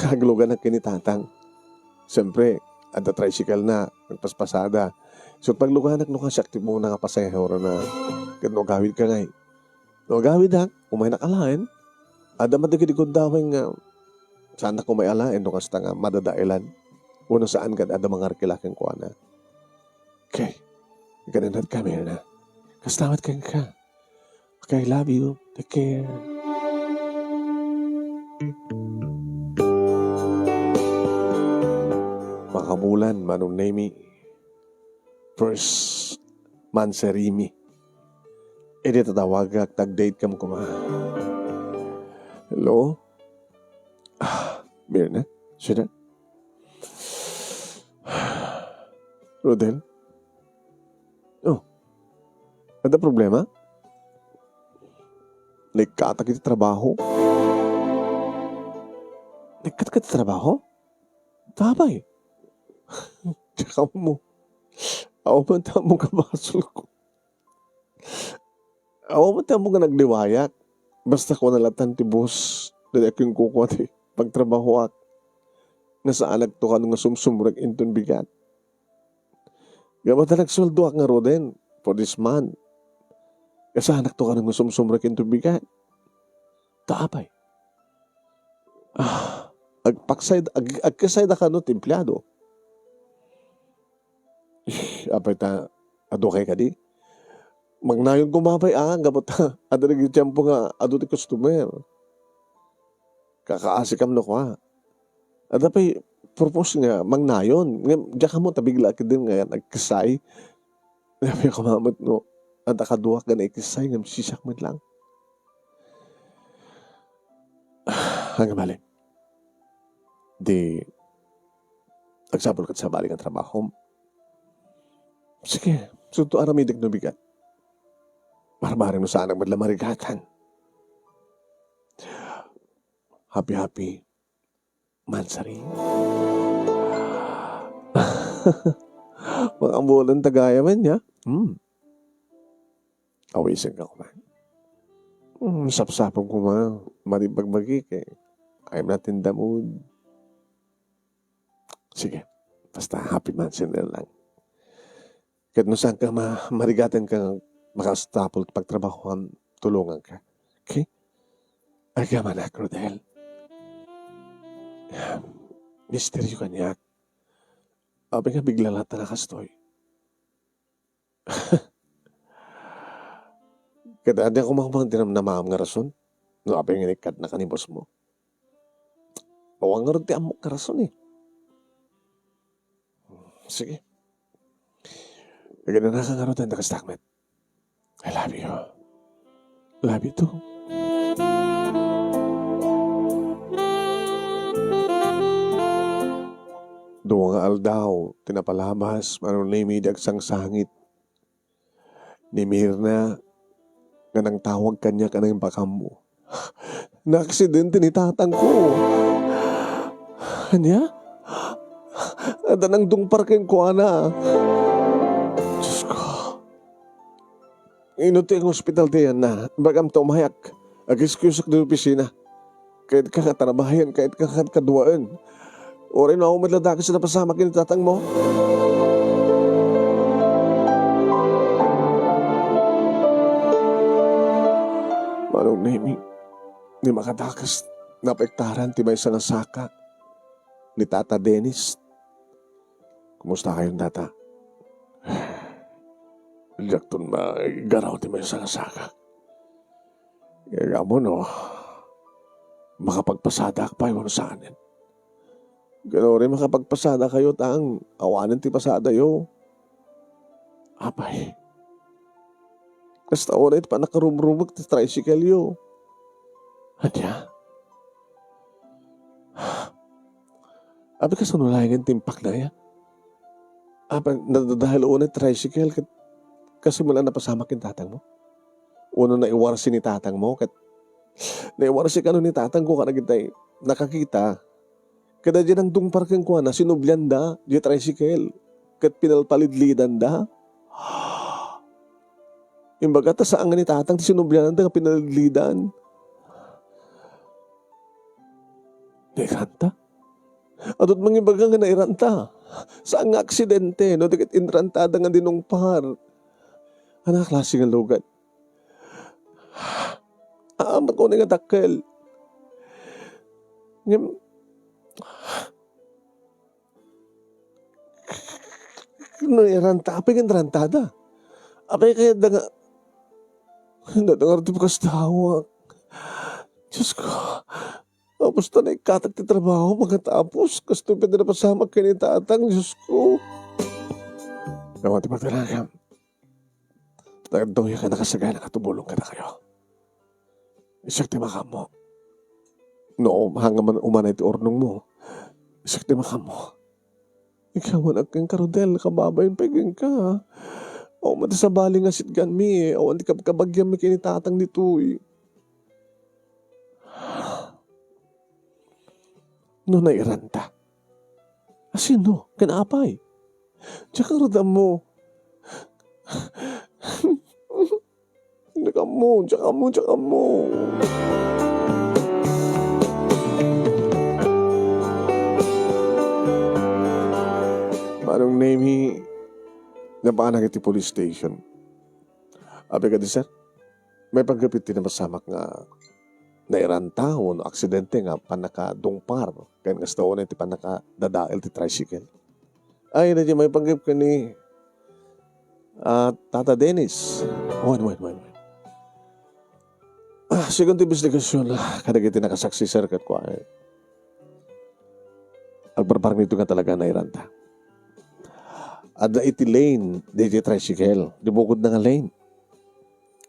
Agluganak ken ni Tatang. Siempre, adda tricycle-na, nagpaspasada. So, pagluganak no kasiak ti umuna nga pasaherona, ket no agawidka ngay. No agawidak, umaynak alaen. Adda met dagiti gundaweng nga saannak umay alaen no kasta nga madadaelan. Wenno saan ket adda mangarkila kenkuana. Okay. Ganannotka, Mirna. Kasta met kenka. Okay, love you. Take care. Makabulan, Manong Nemy. First monthsary mi. Idi tatawagak, tag-date kam koma. Hello? Ah, Mirna? Sino? Rodel? Oh. Adda problema? Naikkatak iti trabaho. Naikkatak iti trabaho? Apay? Diak ammo. Awan man ti ammo nga basolko. Awan man ti ammo nga nagliwayak. Basta kuna latta ti boss, dayta a kinkukua ti pagtrabahoak. Nga saanakto kano nga sumsumrek inton bigat. Gapu ta nagsueldoak ngaruden for this month. Nga saanakto kano nga sumsumrek inton bigat. Ta apay? Ah, Agpaksay, ag-, agkasayda kano ti empleado. Apay ta, adu kay kadi? Mangnayon koma pay a, gapu ta, adda dagiti tiempo nga adu ti customer. Kakaasi kam no kua. Adda pay purpose nga mangnayon. Ngem, diak ammo ta bigla ketdin nga agkasay. Apay koma met no, adda kaduak nga naikasay ngem siak met lang. Anggabalin. Di, agsapul ket sabali nga trabaho. Sige, sudto aramidek no bigat. Barbareng no saanak met la marigatan. Happy-happy, Mansari. Makabulan ta gayam, ania? Hmm. Awisenka koma. Hmm, sapsapem koma. Madi pagbagik, eh. I'm not in the mood. Sige. Basta happy Mansari lang. Ket no saanka ma-, marigaten ka, makastapul ti pagtrabahoan, tulonganka. Okay? Agyamanak, Rodel. Misteryo kaniak. Apay nga bigla latta nga kastoy. Ket ania koma ti namnamaam nga rason? No apay nga inikkatnaka ni boss mo? Awan ngarud ti ammok nga rason, eh. Sige. Aginanaka ngarud, anda kastak met. I love you. Love you too. Dua nga aldaw ti napalabas, Manong Nemi, idi agsangsangit ni Mirna nga nangtawag kaniak a naimbag ammo. Naaksidente ni tatangko. Ania? Adda nangdungpar kenkuana. Diyos ko. Inuti nga ospital ti ayanna. Imbagam ta umayak. Ag-excuseak ti opisina. Kayat ka nga tarbahian, kayat ka nga kaduaen. Uray no awan met la dakes a napasamak ken ni tatang mo. Manong Nemi, di makadakes napaiktaran ti maysa nga saka ni Tata Dennis. Kumusta kayon, Tata? Diakton maigaraw ti maysa nga saka. Kaya mo, no, makapagpasadak pay wenno saanen? Ken uray makapagpasadakayo, ta awanen ti pasadayo. Apay, kasta uray ti pannakarumrumek ti tricycle-yo. Ania? Apay, kasano laengen ti impaknaya? Apay, nadadael unay tricycle ket kasano met la napasamak ken tatang mo? Wenno naiwarsi ni tatang mo ket naiwarsi kano ni tatang ko kadagitay nakakita ket diay nangdungpar kenkuana, sinublianda diay tricycle ket pinalpalidlidanda. Imbaga ta saan nga ni tatang ti sinublianda nga pinalidlidan. Nairanta? Adut mangimbaga nga nairanta. Saan nga aksidente, no di ket inrantada nga dinungpar. Ania a klase nga lugan? Aammo unay nga dakkel. Ngem, no iranta, apay nga inrantada? Apay kayatda nga, kayatda nga ti bakas tawak. Diyos ko, tapos ta naikkatak ti trabaho, makatapos, kastoy pay ti napasamak ken ni tatang, Diyos ko. Awan ti pagtalagam. Nagduya ka nakasagana nga tumulong kadakayo. Siak ti makaammo. No, hanga man umanay ti urnongmo, siak ti makaammo. Ikaw man agkenka, Rodel, kababain pay kenka. Awan ti sabali nga sitganmi, awan ti kabkabagianmi ken ni tatang ditoy. No nairanta, asino? Ken apay? Diak ngarud ammo. Diak ammo, diak ammo, diak ammo. Manong Nemi, napanak iti police station. Apay kadi, sir? Maipaggep iti napasamak nga nairanta wenno aksidente nga pannakadungpar ken kasta unay ti pannakadadael ti tricycle. Ay, daydiay maipanggep ken ni, ah, Tata Dennis. Wen, wen, wen, wen. Ah, segun ti investigasyon, ah, kadagiti nakasaksi, sir, ket kuan, eh, agbarbareng ditoy nga talaga nairanta. Adda iti lane, daydiay tricycle, di bukodna nga lane.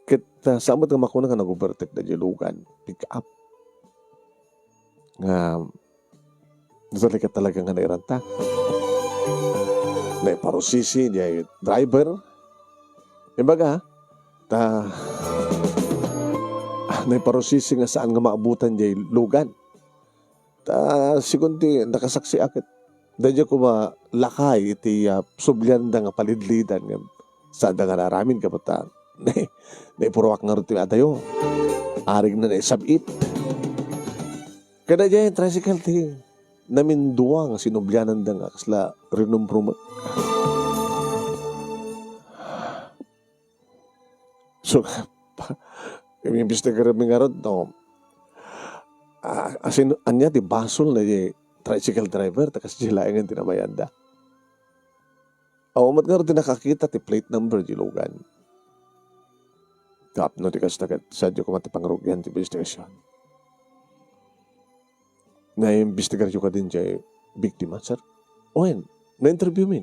Ket, ah, saan met nga makuna nga nag-overtake daydiay lugan, pick up. Nga, talaga, talaga nga nairanta. Naiparusisi diay driver. Ibaga, ta, naiparusisi nga saan nga maabutan diay lugan. Ta, segun ti nakasaksiak ket, daydiay koma lakay iti, ah, sublianda nga palidlidan nga saanda nga naaramid, kabataan. Naipuruak ngarud ti adayo. Arigna naisab-it. Kada diay tricycle ti namindua nga sinubliananda nga kasla rinumrumek. So, imbestigarmi ngarud, no? Ah, asin, ania ti basol na di tricycle driver, ta kasdiay laengen ti namayanda. Awan met ngarud ti nakakita ti plate number di lugan. Tapno ti kasta ket, saanyo koma ti pangrugian ti investigasyon. Naimbestigaryo kadin diay biktima, sir? Wen, na-interview mi.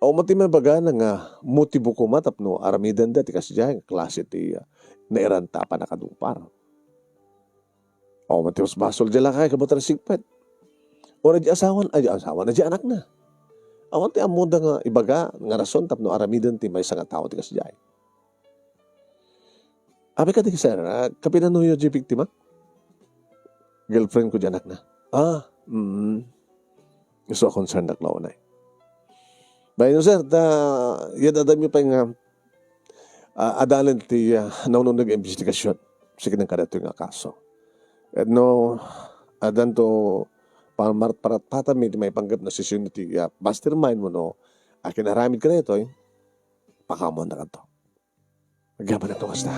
Awan met ti maibagana nga motibo koma tapno aramidenda ti kasdiay nga klase ti, ah, nairanta a pannakadungpar. Awan met ti basbasol diay lakay, kabataan, sigpet. Uray diay asawan, ay, diay asawan, diay anakna. Awan ti ammoda nga ibaga nga rason tapno aramiden ti maysa nga tao ti kasdiay. Apay kadi, sir, ah, kapinanuyo diay biktima? Girlfriend ko diay anakna. Ah, mm. Isu a concern dak la unay. Baino, sir, ta, yad adamyo pay nga, ah, adalen ti, ah, nauneg nga imbestigasyon. Sige, nang kadatoy nga kaso. Ket no, addanto pamarparatpatami ti maipanggep no siasino ti, ah, mastermind wenno, ah, kinaramid kadaytoy, pakaammoandak kadto. Agyaman a tugas ta.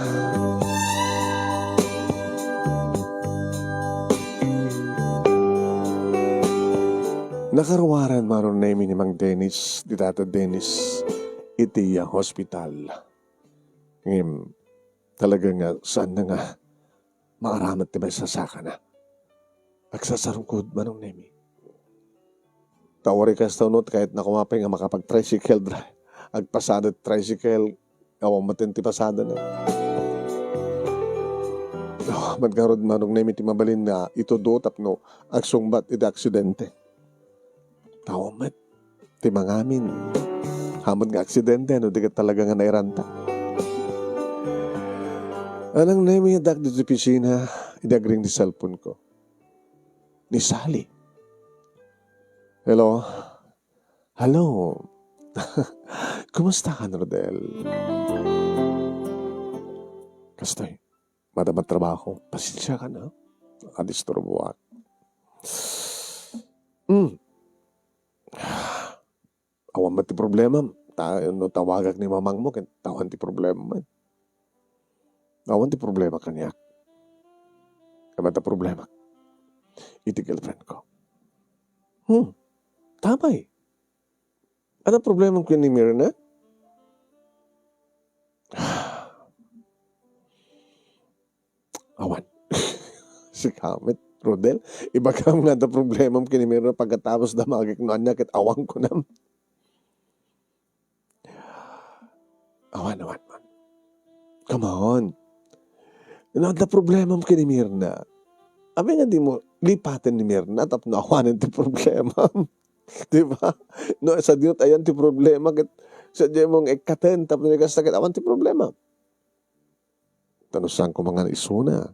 Nakaruaren, Manong Nemy, ni Mang Dennis, ni Tata Dennis, iti, ah, hospital. Ngem, talaga nga, saan na nga maaramid ti maisasakana. Agsasarungkod, Manong Nemy. Ta uray kasta, no, kayatna koma pay nga makapag-tricycle dri-, agpasada ti tricycle, awan met ti pasadana. Awan met ngarud, Manong Nemy, ti mabalin nga itudo tapno agsungbat iti aksidente. Awan met ti mangamin. Awan met nga aksidente no di ket talaga nga nairanta. Manong Nemy, addak ditoy opisina, idi agring ti cellphone ko. Ni Sally. Hello? Hello? Kumusta ka, Rodel? Kastoy, madama trabaho. Pasensiakan, ha? Nakadisturbuak. Hmm. Awan met ti problema. Ta-, no tawagak ni mamangmo, ket awan ti problema. Awan ti problema kaniak. Awan ti problema iti girlfriend ko. Hmm. Tapay. Ano problema ken ni Mirna? Awan. Sika met, Rodel. Ibagam nga adda problemam ken ni Mirna pagkatapos damagek no ania ket awan kunam. Awan, awan, awan. Come on. No adda problemam ken ni Mirna, apay nga dimo lipaten ni Mirna tapno awanen ti problemam? Di ba? No, sadino ti ayan ti problema ket sadiay mo nga ikkaten tapno ni kasta ket awan ti problema. Ta no saan koma nga isuna,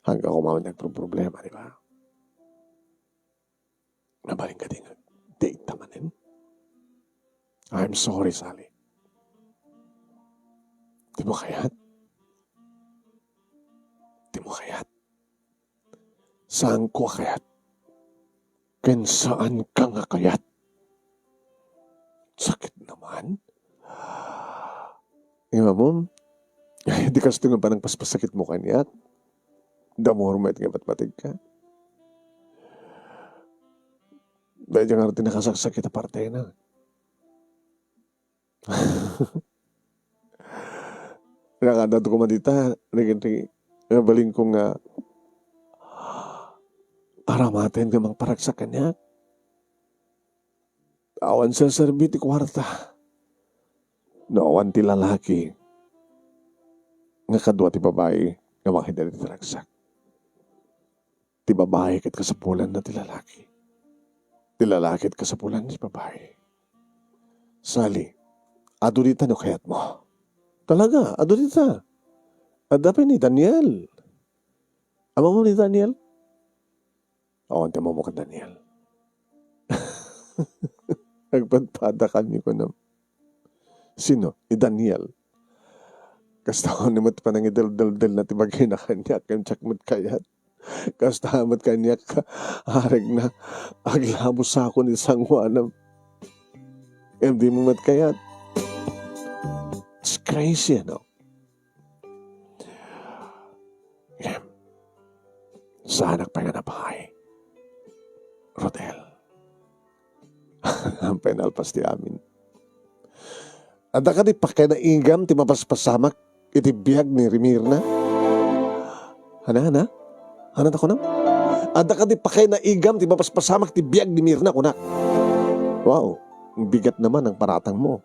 hangga koma nga agproproblema, di ba? Nabalin kadi nga date ta manen? I'm sorry, Sally. Di mo kayat? Di mo kayat? Saanko a kayat? Ken saanka nga kayat? Sakit naman. Nga mo, di kastoy nga panangpaspasakitmo kaniak. Damor met nga patpategka. Dayta ngarud ti nakasaksakit a partena. Nakadto koma dita, nagin-, nabalinko nga aramaten nga mangparagsak kaniak. Awan serserbi ti kuarta no awan ti lalaki nga kadua ti babai nga mangted iti ragsak. Ti babai ket kasapulanna ti lalaki. Ti lalaki ket kasapulan ti babai. Sally, adu dita no kayatmo. Talaga, adu dita. Adda pay ni Daniel. Ammom ni Daniel? Awan ti ammom ken Daniel. Agpadpada kaniak, kunam. Sino? Ni Daniel. Kasta ni met panangideldeldelna ti bagina kaniak, ken diak met kayat. Kasta met kaniak, aregna, aglabosakon iti sangoanam. Ngem dimo met kayat. It's crazy, ano? Ngem, saanak pay nga napaay, Rodel. Ampay nalpas ti amin. Adda kadi pakaynaigam ti mapaspasamak iti biag ni Mirna? Hana, hana? Hana ta kunam? Adda kadi pakaynaigam ti mapaspasamak ti biag ni Mirna, kunak. Wow, bigat naman ang paratang mo.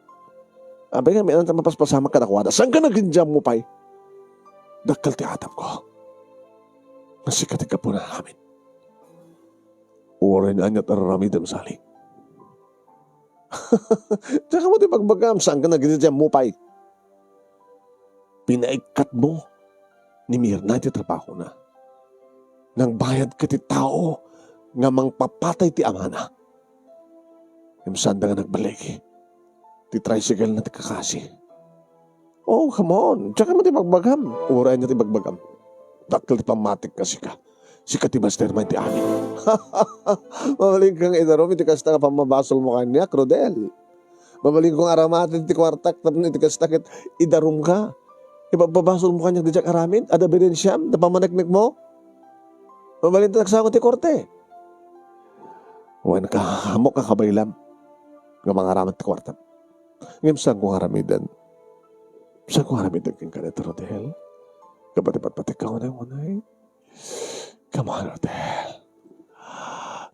Apay nga, may anam ta mapaspasamak kadakuada. Saan ka naging jam mo pay? Dakkel ti atap ko. Nga sika ti gapuna amin. Uray ania ti ar-aramidem, Sally. Diak ammo ti bagbagam, saan ka naging jam mo pay? Pinaikkatmo ni Mirna ti trabahona. Nangbayadka ti tao nga mangpapatay ti amana. Ngem saanda nga nagballig. Ti tricycle-na ti kakasi. Oh, come on. Diak ammo ti bagbagam. Uray ania ti bagbagam. Dakkel ti pammatikka, sika. Sika ti mastermind ti amin. Mabalinka nga idarum iti kasta nga pammabasolmo kaniak, Rodel. Mabalinko nga aramaten ti kuartak tapno iti kasta ket idarumka. Ipabpabasolmo kaniak diay aramid, adda ebidensiam, ta pammaneknekmo. Mabalinta agsango ti korte. Wen, ka-, ammok a kabaylam nga mangaramat ti kuartam. Ngem saanko nga aramiden. Saanko nga aramiden kenka, Rodel? Kapatipatpatikka unay-unay. Come on, Rodel.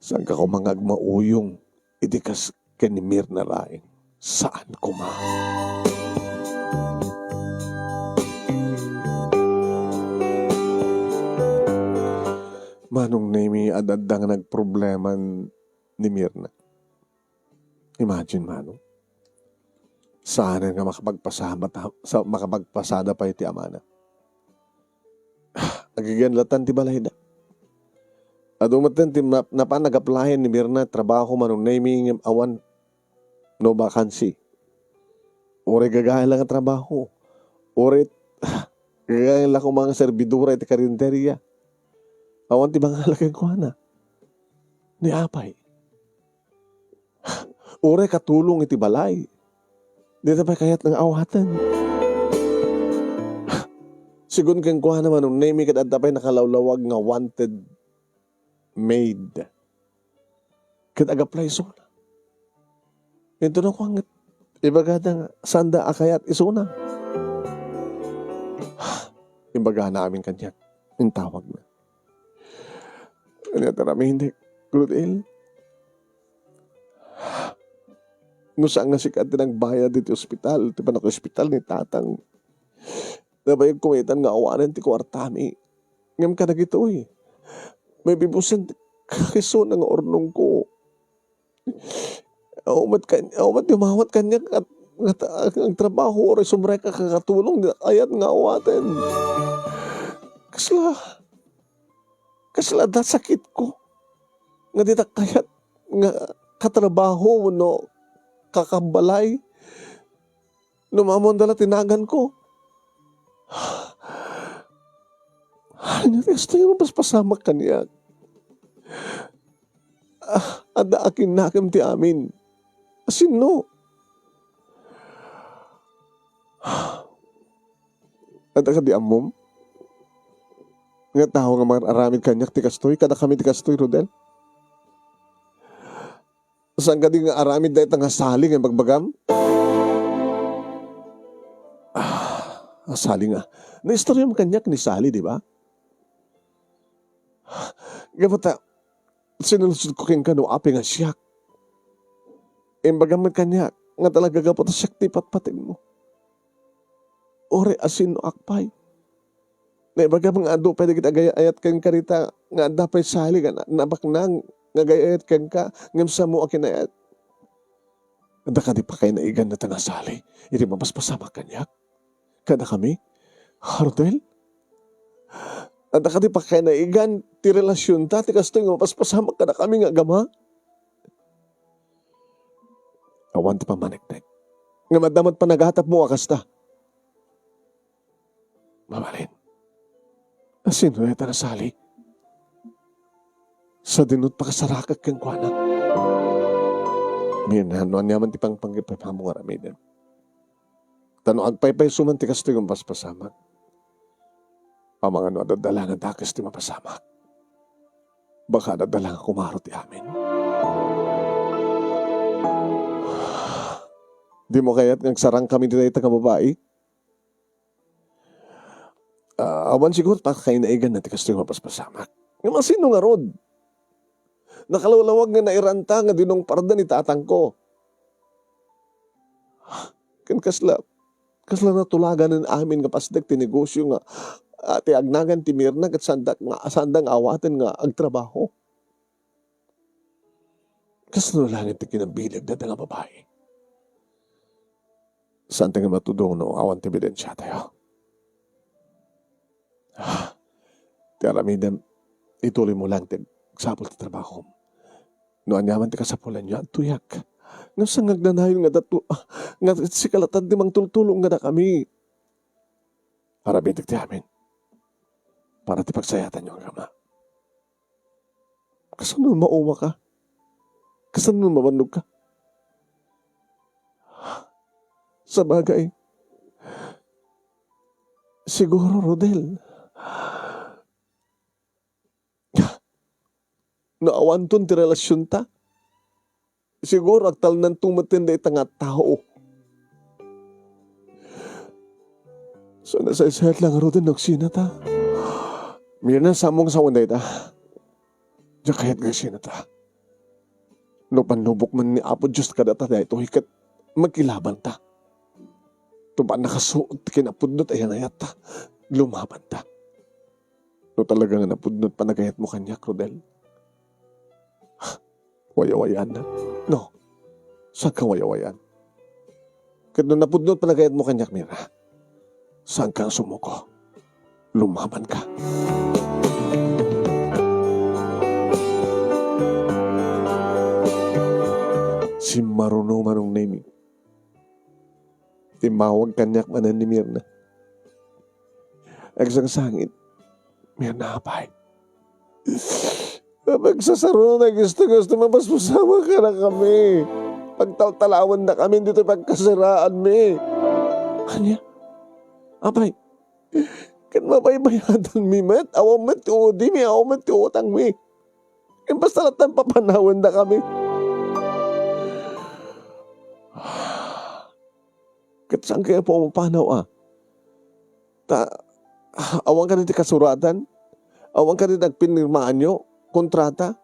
Saanka koma nga agmauyong iti kas ken ni Mirna laeng. Saan koma. Manong Nemi, ad-adda nga nagproblema ni Mirna. Imagine, Manong. Saanen nga makapagpasada, sa, makapagpasada pay ti amana. Agigenlatan ti balayda. Adu met ti nap-, napan nag-applyan ni Mirna trabaho, Manong Nemi, ngem awan no vacancy. Uray gagayan la nga trabaho. Uray gagayan la koma nga servidora iti karinderia. Awan ti bangala kenkuana. Ni apay. Uray katulong iti balay. Dita pay kayat nga awaten. Sigun kenkuana, Manong Nemi, ket adda pay nakalawlawag nga wanted maid. Ket ag-apply isuna. Intono kua nga ibagada nga saanda a kayat isuna. Imbagana amin kaniak. Intawagna. Ania ti aramidek, Rodel? No saan nga sika ti nagbayad iti ospital, ti panag-ospital ni tatang. Nabayag koma itan nga awanen ti kuartami. Ngem kadagitoy, maibibusen ti kakisuna nga urnongko. Awan met kan-, awan met umawat kaniak kat-, kat-, agtrabaho, uray subrek a kakatulong, di kayat nga awaten. Kasla, kasla da sakitko. Nga dita kayat nga katrabaho wenno kakabbalay. No maammoanda la ti naganko. Ania ti kasta nga mapaspasamak kaniak? Ah, adda akinnakem ti amin. Asinno? Adda kadi ammom? nga tao nga mangaramid kaniak ti kastoy, kadakami ti kastoy, Rodel? Saan kadi nga aramid dayta nga Sally nga ibagbagam? Ah, Sally nga. Naistorya man kaniak ni Sally, di ba? Gapu ta, sinaludsodko kenka no apay nga siak. Imbagam met kaniak nga talaga gapu ta siak ti patpategmo. Uray asinoak pay. Naibagam nga adu pay dagiti agay-ayat kenka dita nga adda pay Sally nga na-, nabaknang nga agay-ayat kenka ngem sammo a kinayat. Adda kadi pakainaigan dayta nga Sally iti mapaspasamak kaniak? Kadakami? Rodel? Adda kadi pakainaigan ti relasionta ti kastoy nga mapaspasamak kadakami nga agama? Awan ti pammaneknek. Ngem adda met panagatapmo a kasta. Mabalin. Asino dayta nga Sally? Sadino ti pakasarakak kenkuana? Mirna, no aniaman ti pangpangipammo nga aramiden. Ta no agpaypayso man ti kastoy nga mapaspasamak, amangan no adda la nga dakes ti mapasamak. Baka adda la nga kumaro ti amin. Dimo kayat nga agsarangkami dayta nga babai? Ah, awan siguro pakainaiganna ti kastoy nga mapaspasamak. Ngem asino ngarud? Nakalawlawag nga nairanta nga dinungparda ni tatangko. Ken kasla, kasla natulaganen amin nga pasdek ti negosio nga, ah, ti agnagan ti Mirna ket sanda nga, sanda nga awaten nga agtrabaho. Kasano laeng ti kinabilig dayta nga babai? Saan ti nga matudong no awan ti ebidensiatayo? Ah, ti aramidem, ituloymo laeng ti agsapul ti trabahom. No aniaman ti kasapulanyo, adtoyak. Ngem saan nga agnanayon nga dato, ah, nga sika latta ti mangtultulong kadakami. Aramidek ti amin para ti pagsayatanyo nga agama. Kasano maumaka? Kasano mabannogka? Sabagay, siguro, Rodel, no awanton ti relasionta, siguro agtalnanto metten dayta nga tao. So, nasaysayat lang ngaruden no agsinata. Mirna, sammong sawen dayta. Diak kayat nga agsinata. No pannubok man ni Apo Dios kadata daytoy ket makilabanta. No pannakasuot ti kinapudno ti ayanayatta, lumabanta. No talaga nga napudno ti panagayatmo kaniak, Rodel, wayawayaan. No, saanka wayawayaan. Ket no napudno ti panagayatmo kaniak, Mirna, saanka nga sumuko. Lumabanka. Simmaruno manong Nemi. Timmawag kaniak manen ni Mirna. Agsangsangit, Mirna, apay. Apay, agsasaruno, gusto, gusto, mapaspasamak kadakami. Pagtaltalawendakami ditoy pagkasaraanmi. Ania? Apay, ket mabaybayatanmi met, awan met ti udimi, awan met ti utangmi. Ket basta latta papanawendakami. Ket saan kaya pumapanaw, a? Ta, awan kadi ti kasuratan? Awan kadi ti agpinirmaanyo? Kontrata?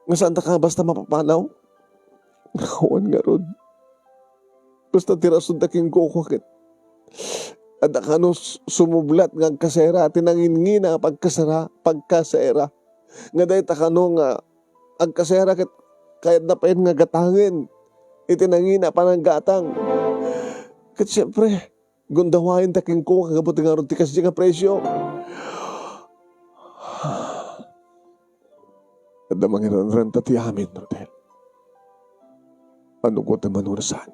Nga saanta ka basta mapapanaw? Awan ngarud. Basta ti rason ta kenkuko ket adda kano s-, sumublat nga agkasera ti nangingina a pagkasera, pagkasera. Nga dayta kano nga agkasera ket kayatna pay nga gatangen iti nangina a pananggatang. Ket siempre, gundawaen ta kenkuko gapu ti ngarud ti kasdi nga presio. Adda mangiranranta ti amin, Rodel. Anugotem a no saan.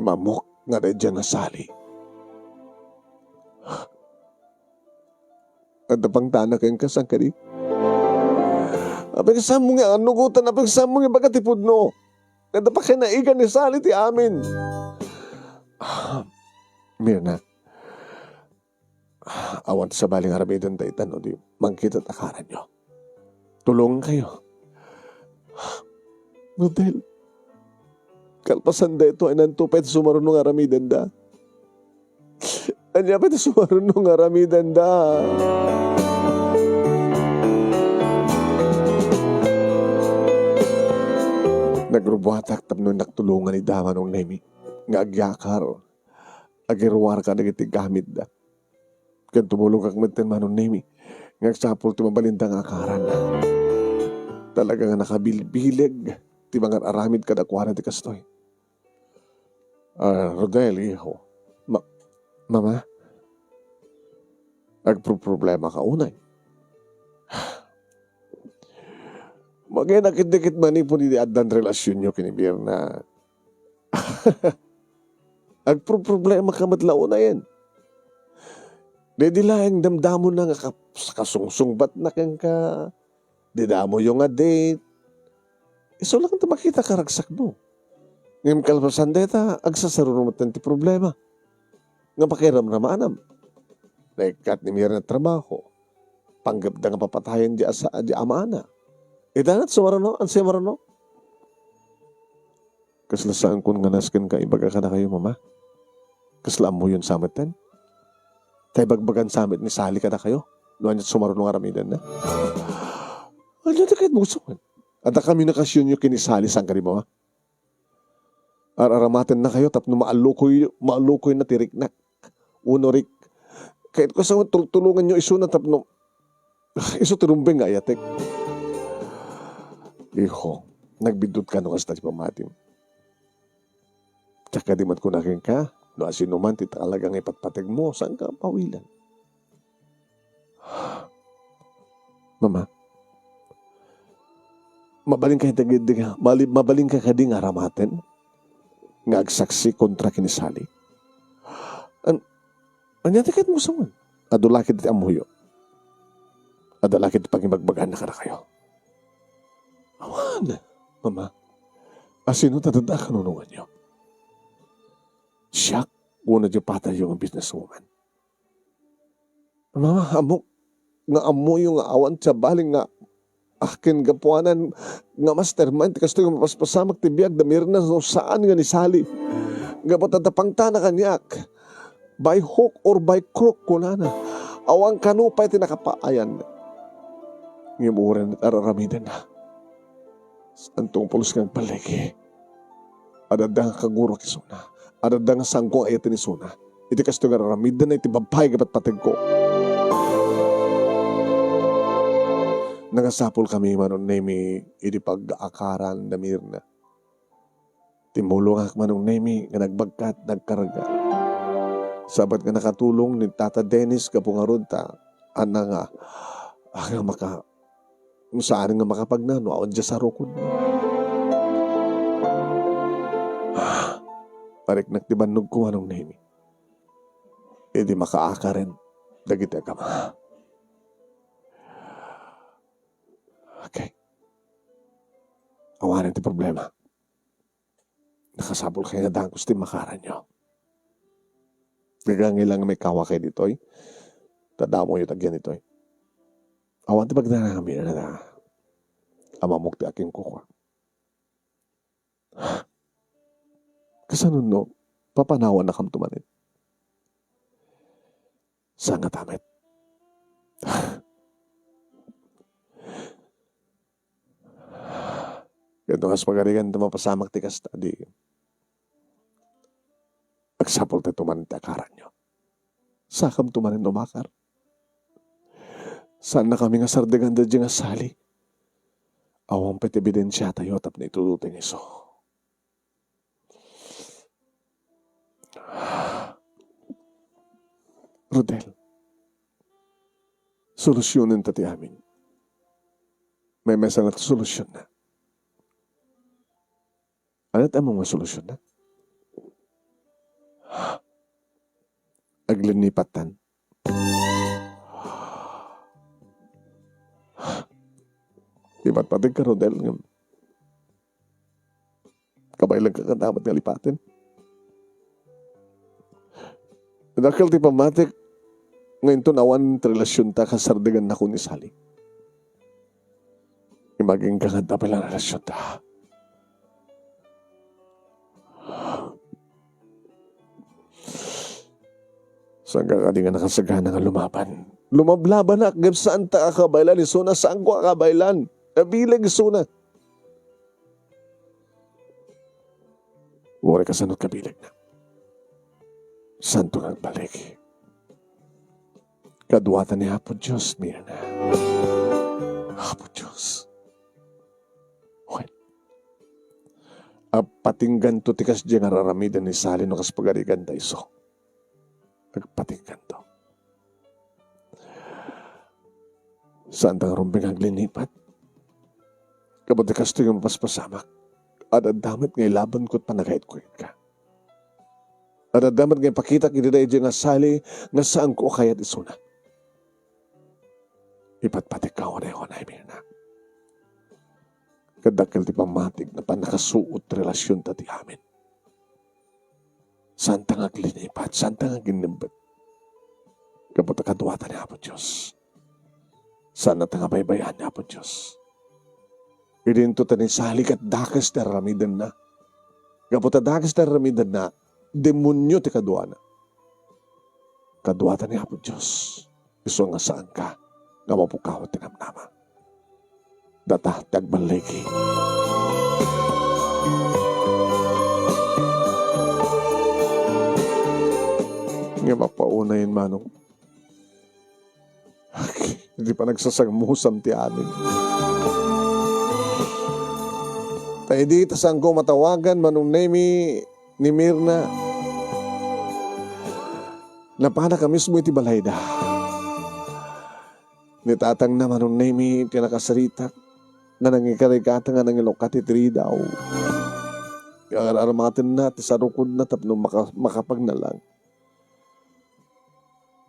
Imammok nga daydiay nga Sally. Adda pangtana kenka, saan kadi? Apay, kasano nga anugotan, apay, kasano nga ibaga ti pudno? Adda pakainaigan ni Sally ti amin. Ah, Mirna, Awan ti sabali nga aramidenda ita no di mangkita ti akaranyo. Tulongankayo. Rodel, kalpasan daytoy, inanto pay ti sumaruno nga aramidenda. Ania pay ti sumaruno nga aramidenda? Nagrubuatak tapno innak tulongan ida, Manong Nemi, nga agyakar, agiruar kadagiti gamitda. Ken tumulongak metten, Manong Nemi, nga agsapul ti mabalinda nga akaran. Talaga nga nakabilbileg ti mangar-aramid kadakuada ti kastoy. Ah, Rodel, iho. Ma-, Mama? Agproproblema ka unay. Maginakit-dikit manipud idi addan relasionyo ken ni Mirna. Agproproblema ka met la unayen. Daydi laeng damdamona nga kas-, kasungsungbatna kenka. Didamoyo nga date. Isu lang ti makita karagsakmo. Ngem kalpasan dayta, agsasaruno metten ti problema nga pakiramramanam. Naikkat ni Mirna ti trabaho. Panggepda nga papatayen di asa-, di amana. Ita met sumaruno, ansi maruno? Kasla saanko nga nasken nga ibaga kadakayo, Mama. Kasla ammoyon sa metten. Ta ibagbagan sa met ni Sally kadakayo no ania ti sumaruno nga aramidenna. Ania ti kayatmo nga usawen? Adda komunikasionyo ken ni Sally saan kadi, Mama? Ar-aramatennakayo tapno maallukoy-, maallukoyna ti riknak. Uno rik-, kayatko sa tultulonganyo isuna tapno isu ti rumbeng nga ayatek. Iho, nagbiddut ka no kasta ti pammatim. Diak kadi met kuna kenka, no asinoman ti talaga nga ipatpategmo, saanka pawilan. Mama, mabalinka iti giddi nga, mali-, mabalinka kadi nga aramaten nga agsaksi kontra ken ni Sally? An-, ania ti kayatmo sawen? Adu la ket ti ammoyo. Adda la ket ti pangibagbaganna kadakayo. Awan, Mama. Asino ta adda kanunonganyo? Siak wenno diay patayyo nga businesswoman? Mama, ammok nga ammoyo nga awan ti sabali nga akin gapuanan nga mastermind ti kastoy nga mapaspasamak ti biag da Mirna no saan nga ni Sally. Gapu ta adda pangtana kaniak. By hook or by crook, kunana. Awan kano pay ti nakapaayan. Ngem uray ar-aramidenna. Saanto nga pulos nga agpalligi. Adda nga kaguruak isuna. Adda nga saanko nga ayaten isuna. Iti kastoy nga ar-aramidna iti babbai nga patpategko. Nangasapulkami, Manong Nemi, idi paggaakaran da Mirna. Timmulongak, Manong Nemi, nga nagbagkat, nagkarga. Sabali nga nakatulong ni Tata Dennis gapu ngarud ta, ania nga, ah, nga maka-, saan nga makapagna no awan diay sarukod. Ah, pariknak ti bannogko, Manong Nemi. Idi makaakaren dagiti agama. Okay. Awanen ti problema. Nakasapulkayo nga adda kasta ti makaranyo. Gagangi lang nga maikawakayo ditoy. Ta damoyo ti agyan ditoy. Awan ti pagdanagan, Mirna, ta amamok ti akinkukua. Kasano no papanawannakam to manen? Saan nga ta met? Ket no kas pagarigan ta mapasamak ti kasta, di agsapultayo manen ti akaranyo. Saankamto manen umakar. Saannakami nga sardegan daydiay nga Sally. Awan pay ti ebidensiatayo tapno itudo ti isu. Rodel, solusionenta ti amin. Maymaysanak ti solusionna. Ania ti ammom nga solusionna? Aglinipattan. Ipatpategka, Rodel, ngem kabaelanka kaniak met nga lipaten. Dakkel ti pammatik, Nga inton awan ti relasionta, kasardengannakon ni Sally. Imagine ka nga, apay la relasionta. Saan ka kadi nga nakasagana nga lumaban? Lumablabanak, ngem saanta a kabaelan isuna, saanko a kabaelan. Nabileg isuna. Uray kasano kabilegna. Saanto nga agbaligi. Kaduata ni Apo Dios, Mirna. Apo Dios. Wen. Agpatingganto ti kasdiay nga ar-aramiden ni Sally no kas pagariganta isu. Agpatingganto. Saanta nga rumbeng aglinipat. Gapu ta kastoy nga mapaspasamak, ad-adda met nga ilabanko ti panagayatko kenka. Ad-adda met nga ipakitak iti daydiay nga Sally nga saanko a kayat isuna. Ipatpatikka unay-unay, Mirna. Kadakkel ti pammatik nga pannakasuot ti relasionta ti amin. Saanta nga aglinipat, saanta nga aginnembet. Gapu ta kaduata ni Apo Dios. Saannata nga baybay-an ni Apo Dios. Idinto ta ni Sally ket dakes ti ar-aramidenna. Gapu ta dakes ti ar-aramidenna, demonio ti kaduana. Kaduata ni Apo Dios. Isu nga saanka nga mapukaw ti namnama. Data ti agballigi. Nga mapaunay, Manong. Iti panagsasangmusam ti amin. Ta idi ta saanko matawagan, Manong Nemy, ni Mirna, napanaka mismo iti balayda. Ni tatangna, Manong Nemy, ti nakasaritak nga nangikarigata nga nangilukat iti ridaw. Ararmatenna ti sarukodna tapno maka-, makapagnalang.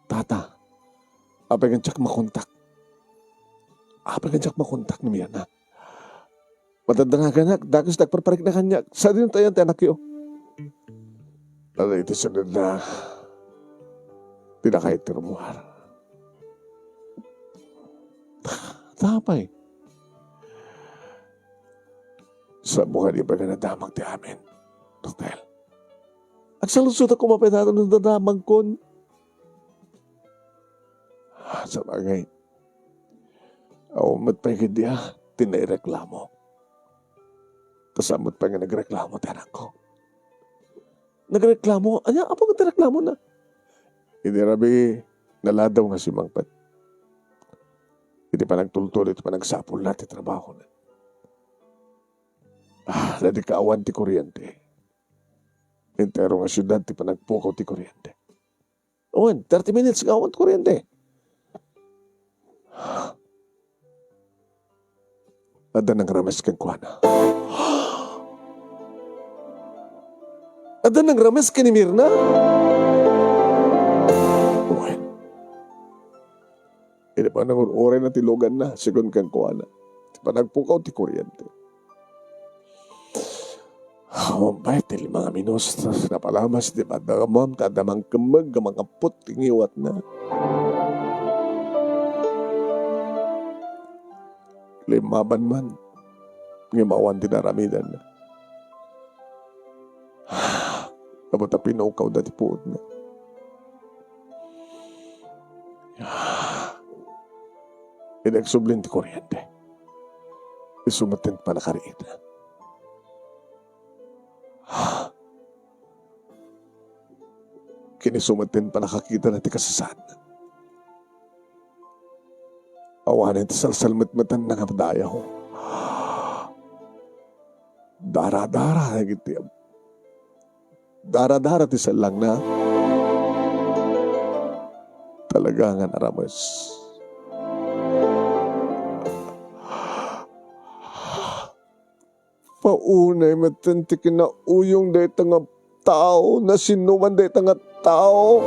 Tata, apay nga diak makontak? Apay nga diak makontak ni Mirna? Madadraganak, dakes ti agparparikna kaniak. Sadino ti ayan ti anakyo? Dayta iti sinaedna, dinaka ti rummuar. Ta-, ta apay? Saan mo kadi pay nga nadamag ti amin, Rafael? Agsaludsodakon pay dayta no nadamagkon. Ah, sabagay. Awan met pay kadi a ti naireklamo. Ta saan met pay nga nagreklamo ti anakko. Nagreklamo? Ania, apay nga ti reklamona? Idi rabii, naladaw nga simmangpet. Idi panagtultudo iti panagsapulna ti trabahona. Ah, daydi kaawan ti kuryente. Entero nga siudad ti panagpukaw ti kuryente. Wen, thirty minutes nga awan kuryente. Adda nangrames kenkuana. Adda nangrames ken ni Mirna. Wen. Idi panangur-urayna ti luganna, segun kenkuana, ti panagpukaw ti kuryente. Awan pay ti lima nga minutes, napalabas ti padda nga ammom, ta adda mangkemmeg nga mangappot ti ngiwatna. Limmaban man, ngem awan ti naaramidanna. Gapu ta pinukawda ti puotna. Idi agsublin ti kuryente, isu met ti panakariitna. Ken isu met ti panakakitana ti kasasaadna. Awanen ti salsalmetmetanna nga dayaw. Daradara dagiti, daradara ti sellangna. Talaga nga narames. Paunay metten ti kinauyong dayta nga tao. Nasinoman dayta nga tao?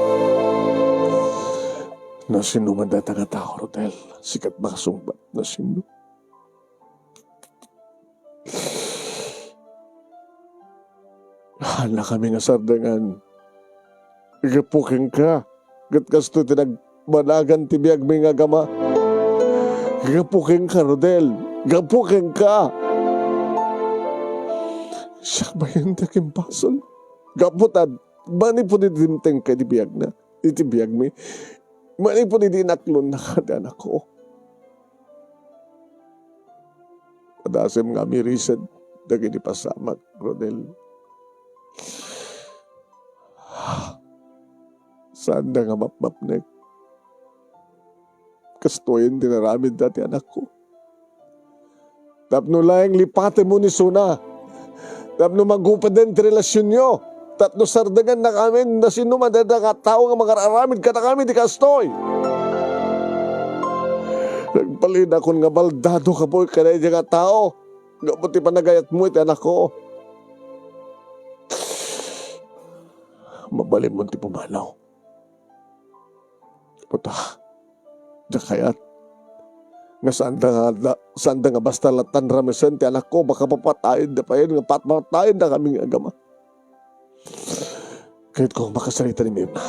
Nasinoman dayta nga tao, Rodel? Sikat makasungbat. Nasino? Haan kami nga sardengan. Gapu kenka, ket kastoy ti nag-, banagan ti biagmi nga agama. Gapu kenka, Rodel. Gapu kenka. Siak bayen ti akimbasol. Gapu ta manipud idi dimtengka iti biagna, iti biagmi. Manipud idi inaklonnaka ti anakko. Madasem nga amirised dagiti pasamak, Rodel. Saanda nga mapmapnek. Kastoyen ti naramidda ti anakko. Tapno laeng lipatenmo ni Suna. Tapno magupeden ti relasionyo. Tapno sardengannakamin no sinuman dayta nga tao nga mangar-aramid kadakami ti kastoy. Nagbalinakon nga baldado ka, boy, kadaydi nga tao. Gapu ti panagayatmo iti anakko. Mabalinmon ti pumanaw. Puta, diak kayat. Nga saanda nga, da-, saanda nga basta latan ramesen ti anakko, baka papatayenna payen nga papatayennakami nga agama. Kayatko nga makasarita ni Mirna.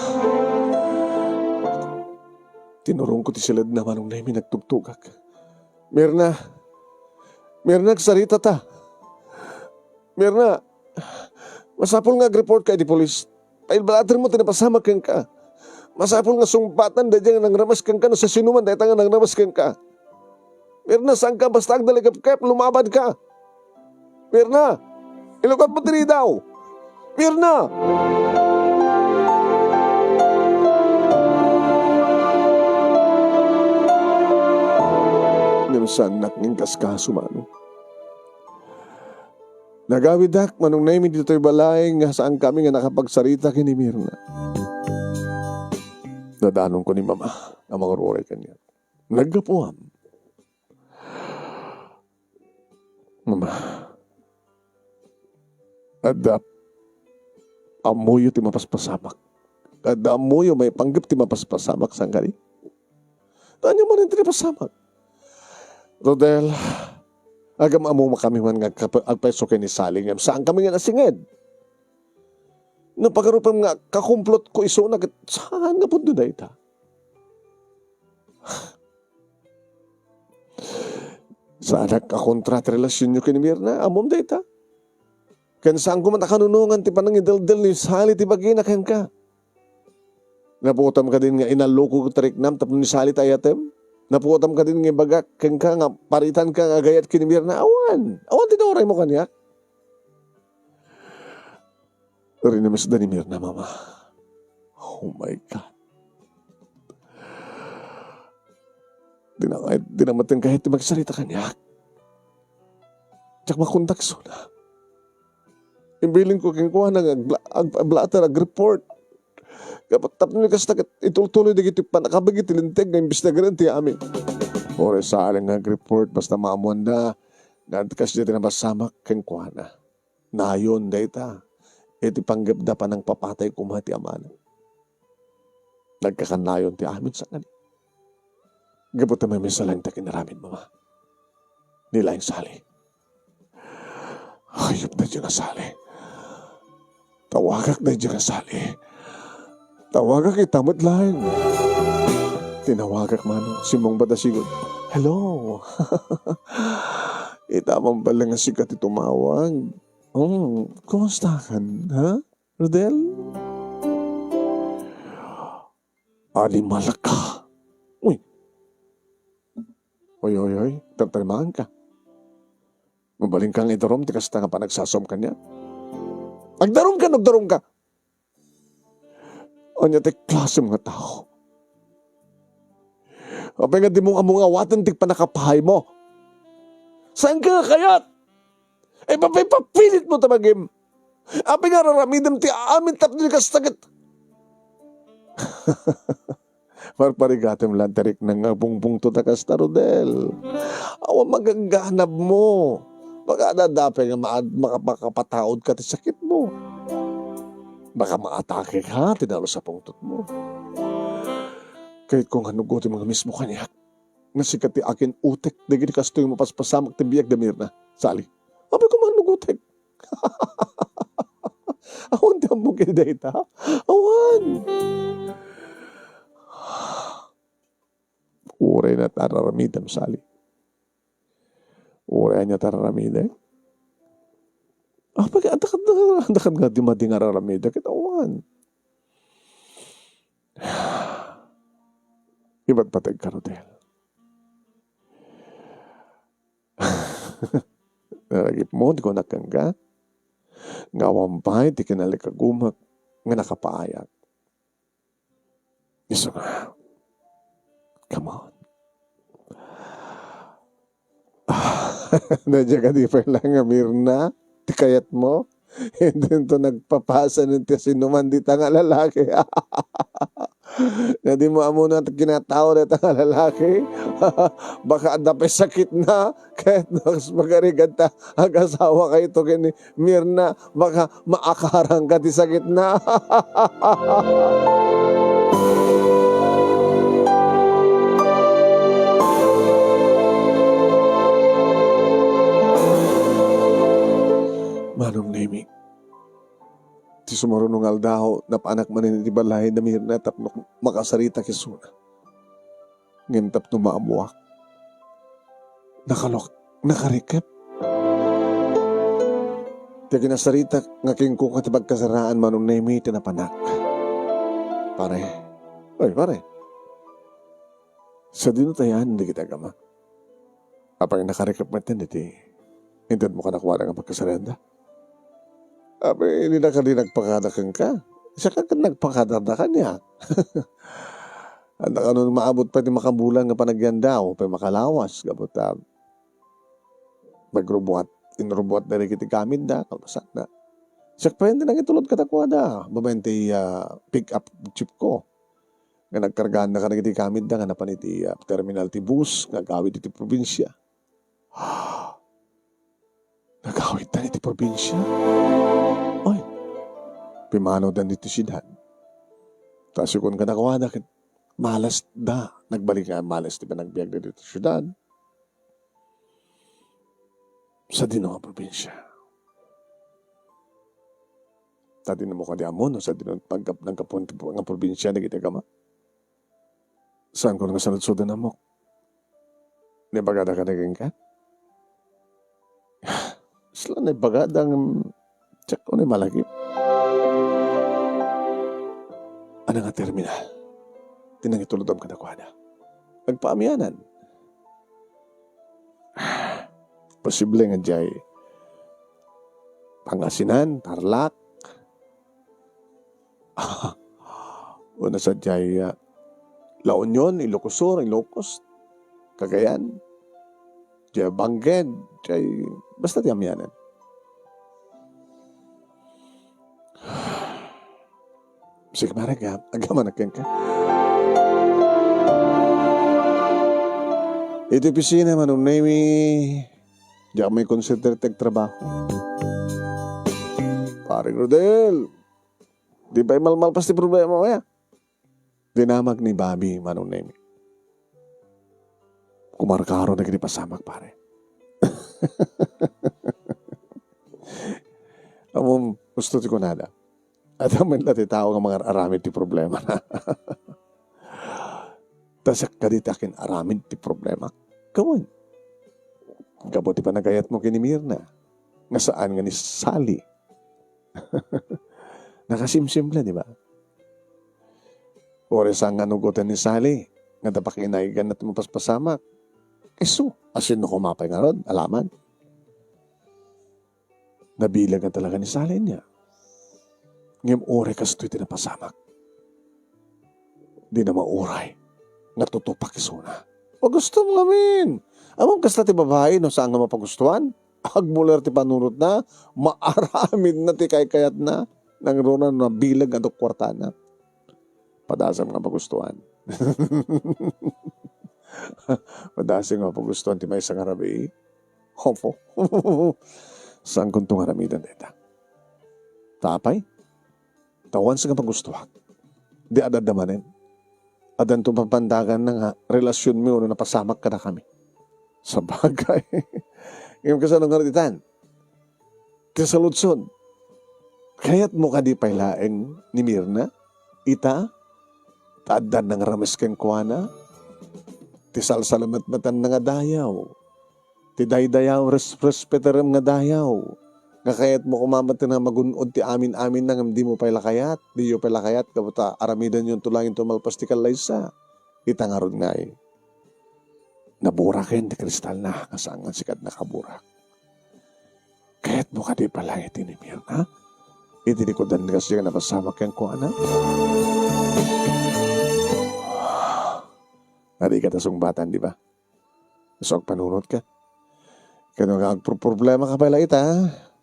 Tinurongko ti siledna, Manong Nemy, nagtugtugak. Mirna, Mirna, agsaritata. Mirna, masapul nga agreportka iti pulis. Pailbalatenmo ti napasamak kenka. Masapul nga sungbatan daydiay nga nangrames kenka no siasinoman dayta nga nangrames kenka. Mirna, saanka basta agnalikepkep, lumabanka. Mirna, ilukatmo ti ridaw. Mirna! Ngem saannak nga inkaskaso, Manong. Nagawidak, Manong Nemy, ditoy balay nga saankami nga nakapagsarita ken ni Mirna. Nadanonko ni Mama a mangur-uray kaniak. Naggapuam. Mama, adda ammoyo ti mapaspasamak. Adda ammoyo maipanggep ti mapaspasamak, saan kadi? Ania manen ti napasamak? Rodel, agam-ammomakami man nga agkap-, agpayso ken ni Sally ngem saankami nga nasinged. No pagarupem nga kakumplotko isuna ket saan nga pudno dayta? Saanak a kontra ti relasionyo ken ni Mirna, ammom dayta? Ken saanko met a kanunongan ti panangideldel ni Sally ti bagina kenka. Napuotam kadin nga inalluko ti riknam tapno ni Sally ti ayatem? Napuotam kadin nga ibagak kenka nga paritanka nga agayat ken ni Mirna? Awan! Awan ti nauraymo kaniak. Rinamesda ni Mirna, Mama. Oh my God. Dina, dina met kayat ti magsarita kaniak. Diak makontak isuna. Imbilinko kenkuana nga agbla-, ag-, agblatter, agreport. Gapu tapno ni kasta ket itultuloy dagiti pannakabagi ti linteg nga imbestigaran ti amin. Uray saan nga agreport, basta maammoanda nga kasdiay ti napasamak kenkuana. Nayon dayta iti panggepda, panangpapatay koma ti amana. Nagkakannayon ti amin, saan kadi? Gapu ta mamesa laeng ti inaramid, Mama. Ni laeng Sally. Hayop daydiay nga Sally. Tawagak daydiay nga Sally. Tawagak ita met laeng. Tinawagak, Manong. Simmungbat a sigud. Hello. Ita man pala nga sika ti tumawag. Oh, kumusta ka, ha? Rodel? Animal ka. Uy. Uy, uy, uy. Tartarimaan ka. Mabalin kang idarum ti kasta nga panagsasuam kaniak. Agdarum ka, agdarum ka. Ania ti klasem nga tao? Apay nga dimo ammo nga awaten ti pannakapaaymo? Saanka nga kayat? Ipapipapilitmo ta bagim. Apay nga raramidem ti amin tapno di kasta ket parparigatem laeng ti riknam nga pungpungtot a kasta, Rodel. Awan magagganabmo. Baka adda pay nga maad-, maka-, makapataudka ti sakitmo. Baka maatake ka ti dalus a pungtotmo. Kayatko nga nugotem nga mismo kaniak nga sika ti akin-utek dagiti kastoy nga mapaspasamak ti biag da Mirna. Sali, apay koma nga nugotek. Awan ti ammok iti dayta? Awan. Uray na ti ar-aramidem, Sally. Uray ania ti ar-aramidek? Apay, adda, adda, adda, adda nga di madi nga ar-aramidek, ket awan. Ibat pateg ka, Rodel. Naragipmo ti kunak kenka, nga awan pay ti kinalikagumak nga nakapaayak. Isu nga, come on. Nadya kadi pay laeng nga Mirna ti kayatmo? Inton nagpapasen ti sinuman dita nga lalaki. Nga di mo ammo na kinatao dita nga lalaki. Baka adda pay sakitna. Ket no kas pagarigan ta agasawakayto ken ni Mirna, baka maakaranka ti sakitna. Manong Nemi, ti sumuruno nga aldaw, napaanak manen iti balay da Mirna tapno makasarita isuna. Ngem tapno maammoak, nakalok, nakarikep. Ti kinasaritak nga kenkuka ti pagkasaraan, Manong Nemi, ti napanak. Pare. Oy, pare. Sadino ti ayan dagiti agama? Apay, nakarikep met iti intedmo kadakuada nga pagkasarianda? Apay, dina kadi nagpakada kenka? Siak ket nagpakada kaniak. Ania kano maabot pay ti makabulan nga panagyandaw, pay makalawas, gapu ta nagrubuat, inrubuat dagiti gamit da, kalpasanna. Siak pay ti nangitulod kadakuada, babaen ti, ah, pick-up jeep ko. Nga nagkargaanna kadagiti gamit da nga napan iti, ah, terminal ti bus nga agawid iti probinsia. Nagawiddan iti probinsia? Oy, pimmanawdan ditoy siudad. Ta siak kadakuada ket malas da. Nagbalik nga malas ti panagbiag ditoy siudad. Sadino nga probinsia? Sadino mo kadi ammo no sadino pagkap-, naggapuan ti pro-, nga probinsia dagiti agama? Saanko nga saludsodon amok. Naibagada kadi kenka? Isla naibagada ngem, check ko ni malagip. Ania nga terminal ti nangitulodam kadakuada? Agpaamianan. Posible nga diay Pangasinan, Tarlac. Wenno sadiay, ah, La Union, Ilocos Sur, Ilocos, Cagayan, diay Bangked, diay, basta ti amianan. Sige, pare, agamanak kenka. Iti opisina, Manong Nemi, diak maikonsentrar ti agtrabaho. Pare Rodel, di pay malmalpas ti problema, kaya? Dinamag ni Bobby, Manong Nemi. Kumarkaro dagiti pasamak, pare. Ammom, husto ti kunada. Adda met la ti tao nga mangar-aramid ti problemana. Ta siak kadi ti akin-aramid ti problema. Kawen. Gapu ti panagayatmo ken ni Mirna, nga saan nga ni Sally. Nakasimsimple, di ba? Uray saan nga nugoten ni Sally, nga adda pakinaigna ti mapaspasamak. Isu, asino koma pay ngarud, alaman. Nabileg nga talaga ni Sally ania. Ngem uray kastoy ti napasamak, dina mauray nga tutupak isuna. Pagustom ngamin. Ammom kasta ti babai no saan nga mapagustuan? Agbuler ti panunotna, maaramidna ti kaykayatna. Nangruna no nabileg nga adu kuartana. Padasem nga magustuan. Padasem nga magustuan ti maysa nga rabii. Opo. Saankonto nga aramiden dayta. Ta apay? Ta once nga magustuak, di adda manen. Addanto papandaganna nga relasionmi wenno napasamak kadakami. Sabagay. Ngem kasano ngarud itan? Ti saludsod, kayatmo kadi pay laeng ni Mirna? Ita? Ta addan nangrames kenkuana? ti salsalametmetanna nga dayaw, ti daydayaw, res-, respetarem nga dayaw, nga kayatmo koma met nga magun-od ti amin-aminna ngem dimo pay la kayat, diyo pay la kayat, gapu ta aramidenyonto laeng ti umalpas ti kallaysa. Ita ngarud ngay, naburaken ti kristalna, nga saan nga sika ti nakaburak. Kayatmo kadi pay la iti ni Mirna? Iti likudan ni kasdi nga napasamak kenkuana? Adi ka ta sungbatan, di ba? So, agpanunotka. Kano nga agproproblema ka pay la ita,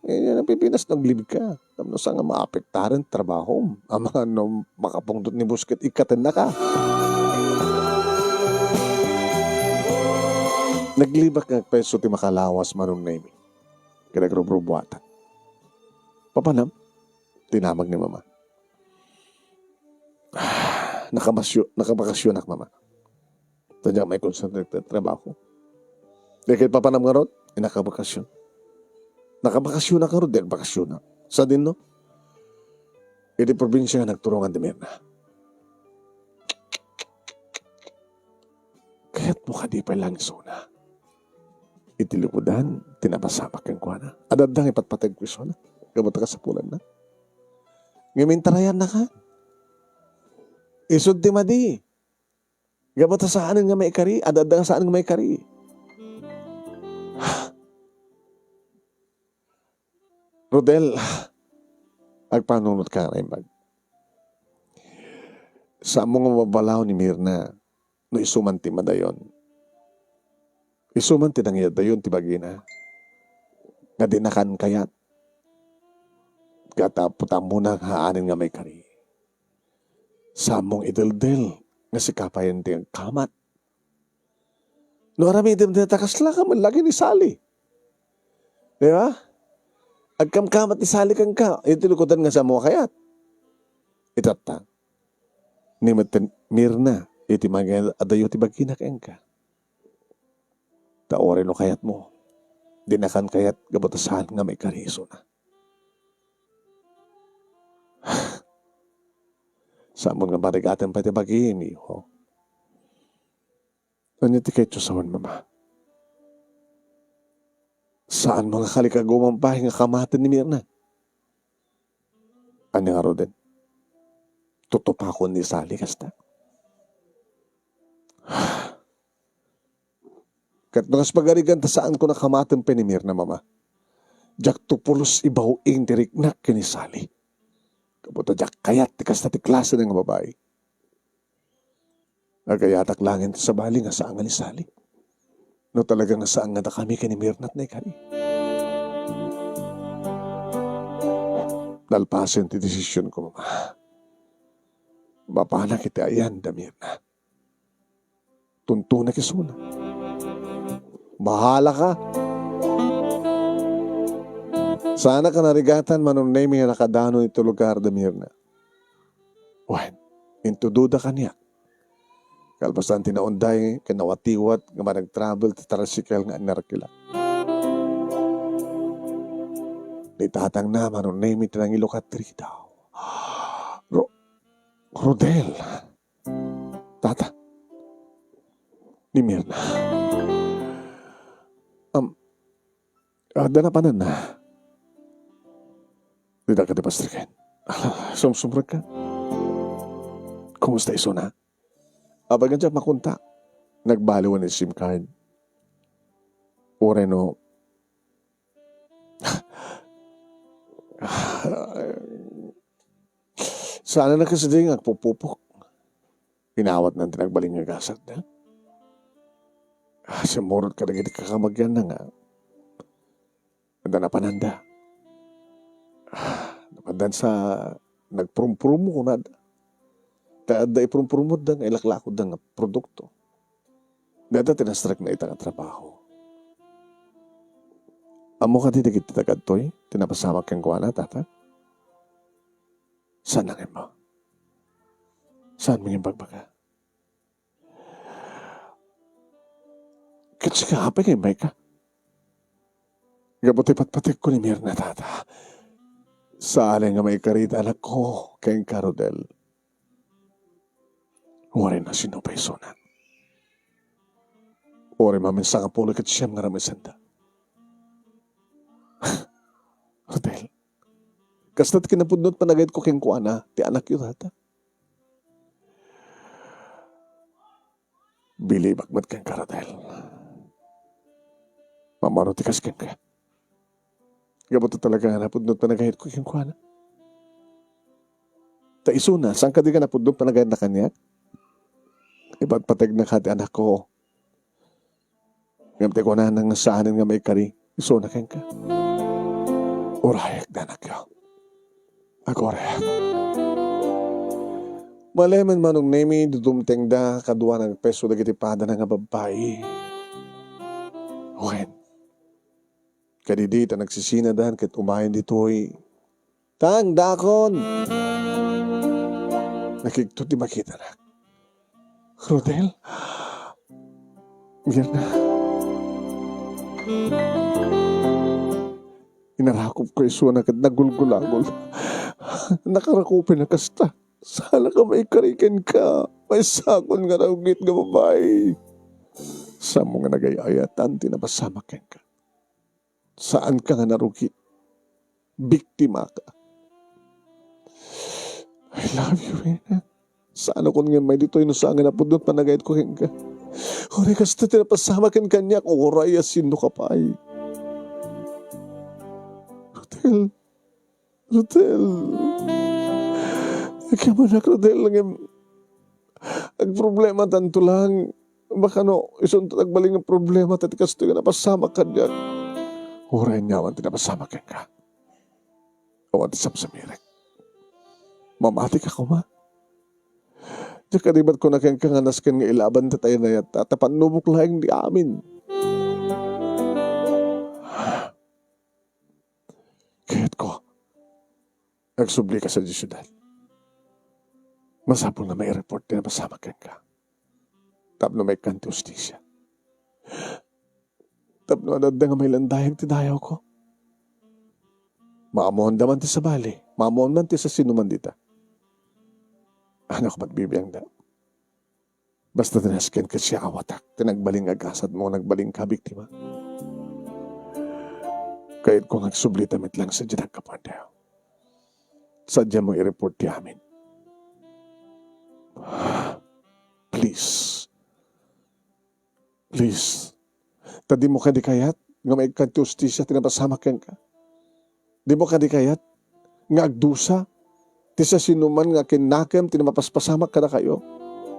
eh, napipinas no aglibka. Tapno saan nga maapektaren trabahom. Amangan no makapungtot ni boss ket ikkatenna ka. Naglibak nga agpayso ti makalawas, Manong Nemi. Ket agrubrubuatak. Papanam? Dinamag ni Mama. Nakabasyo-, nakabakasyonak, Mama. Ta diak maikonsentrate iti trabaho. Di ket papanam ngarud, eh, nakabakasyon. Nakabakasyonak ngarud, di agbakasyonak. Sadino? Iti probinsia nga nagturongan ti Mirna. Kayatmo kadi pay la nga isuna? Iti likudan, ti napasamak kenkuana. Adda nga ipatpateg ko isuna. Gapu ta kasapulanna. Ngem intarayannaka. Isud ti madi. Gapu ta saanen nga maikari, adda nga saanen nga maikari. Rodel, agpanunotka nga naimbag. Saanmo nga mababalaw ni Mirna no isu man ti madayon. Isu man ti nangidadayon ti bagina nga dinakan kayat. Ket ammona nga anen nga maikari. Saanmo nga ideldel nga sika pay ti agkamat. No aramidem dayta, kaslaka met la ken ni Sally. Di ba? Agkamkamat ni Sally kenka, iti likudan nga saanmo a kayat. Itatta, ni met ti Mirna, iti mangidadayo ti bagina kenka. Ta uray no kayatmo, dinakan kayat gapu ta saan nga maikari isuna. Saanmo nga marigaten pay ti bagim, iho. Ania ti kayatyo sawen, Mama? Saanmo nga kalikaguman pay nga kamaten ni Mirna? Ania ngaruden? Tutupakon ni Sally kasta? Ket no kas pagarigan ta saanko nga kamaten pay ni Mirna, Mama, diakto pulos ibaw-ing ti riknak ken ni Sally. Gapu ta diak kayat ti kasta ti klase nga babai. Agayatak laeng ti sabali nga saan nga ni Sally. No talaga nga saan nga dakami ken ni Mirna ti naikari. Nalpasen ti desisionko, Mama. Mapanak iti ayan da Mirna. Tuntunek isuna. Bahala ka. Saanak a narigatan, Manong Nemi, nga nakadanon iti lugar da Mirna. Wen, intudoda kaniak. Kalpasan ti naunday ken nawatiwat nga manag-travel ti tricycle nga inarkila. Ni tatangna, Manong Nemi, ti nangilukat ti ridaw. Ro-, Rodel. Tata. Ni Mirna. Am, adda napananna. Dita ka ti pastriken. Sumsumrek ka. Kumusta isuna? Apay nga diak makontak? Nagbaliwan ni sim card. Uray no, saan a kasdi nga agpupupok. Inawatnan ti nagbalin nga gasatda. Ah, simmurot kadagiti kakabagyanna nga adda napananda. Ah, napandan sa nagprumprummo kunada. Ta adda iprumprummoda nga ilaklakodda nga produkto. Dayta ti nastrek na ita nga trabaho. Ammo kadi dagiti tagadtoy ti napasamak kenkuana, tata? Saan nangimba? Saan mangimbaga? Ket sika, apay nga immayka? Gapu ti patpategko ni Mirna, tata. Saan nga maikari ti anakko kenka, Rodel. Uray no sino pay isuna. Uray maminsan nga pulo ket siam nga ramesenda. Rodel, kasta ti kinapudno ti panagayatko kenkuana, ti anakyo dayta. Bilibak met kenka, Rodel. Mamano ti kas kenka. Gapu ta talaga nga napudno ti panagayatko kenkuana. Ta isuna, saan kadi nga napudno ti panagayatna kaniak? Ipatpategna kadi ti anakko. Ngem ti kunana nga saanen nga maikari, isuna kenka. Urayak, anakyo. Aguray. Malem, Manong Nemi, dudumtengda kadua nga agpeso dagiti padana nga babbai. Wen, kadidi ta nagsisinadan ket umayen ditoy. Tang, dakon! Nakigtot ti makitanak. Rodel? Mirna. Inarakopko isuna ket nagulgulagol. Nakarakupen a kasta. Saan ka maikari kenka? Maysakon nga narugit nga babai. Saanmo nga nagay-ayatan ti napasamak kenka. Saanka nga narugit. Biktima ka. I love you, Rena. Saanakon nga immay ditoy no saan nga napudno ti panagayatko kenka. Uray kasta ti napasamak ken kaniak, uray a sino ka pay. Rodel. Rodel. Agyamanak, Rodel, ngem agproblematanto lang. Baka no, isunto ti agbalin nga problema, ta ti kastoy nga napasamak kaniak. Uray aniaman ti napasamak kenka. Awan ti samsamirek. Mamati ka koma. Diak kadi met kuna kenka nga nasken nga ilaban ti taynayatta, ta pannubok laeng ti amin. Kayatko, agsubli ka sadiay siudad. Masapul nga maireport ti napasamak kenka. Tapno maikkan ti hustisia. Tapno adda nga mailandayag ti dayawko. Maammoanda man ti sabali, maammoan man ti sasinoman dita. Anakko met bibiangda. Basta ti nasken ket siak a watak ti nagbalin nga agasatmo, nagbalinka a biktima. Kayatko nga agsublita met lang sadiay ti aggapuanda. Sadiammo i-report ti amin. Please. Please. Ta dimo kadi kayat nga maikkan ti hustisia ti napasamak kenka? Dimo kadi kayat nga agdusa ti sasinoman nga kinnakem ti mapaspasamak kadakayo?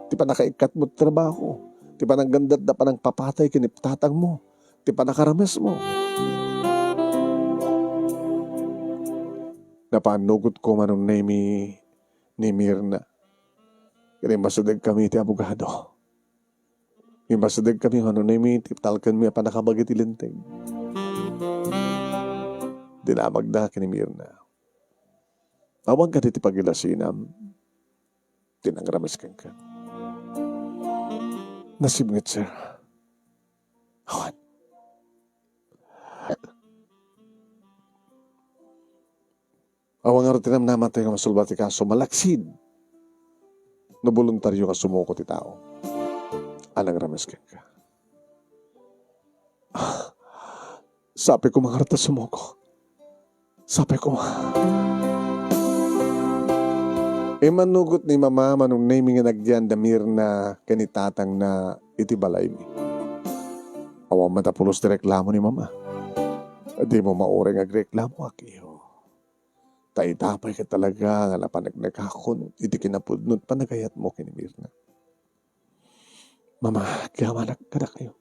Ti pannakaikkatmo ti trabaho, ti pananggandat da panangpapatay ken ni tatangmo, ti pannakaramesmo. Napannugotko, Manong Nemi, ni Mirna. Ket immasidegkami iti abogado. Immasidegkami, Manong Nemi, ti talkenmi a pannakabagi ti linteg. Dinamagda ken ni Mirna. Awan kadi ti pagilasinam ti nangrames kenka? Nasibnget, sir. Awan. Awan ngarud ti namnamatayo nga masulbad ti kaso, malaksid no boluntario nga sumuko ti tao a nangrames kenka. Sapay koma ngarud ta sumuko. Sapay koma. Immanugot ni Mama, Manong Nemi, nga nagyan da Mirna ken ni tatangna iti balaymi. Awan met a pulos ti reklamo ni Mama. Dimo mauray nga agreklamo, Akio. Ta ita pay ket talaga nga napaneknekakon iti kinapudno ti panagayatmo ken ni Mirna. Mama, agyamanak kadakayo.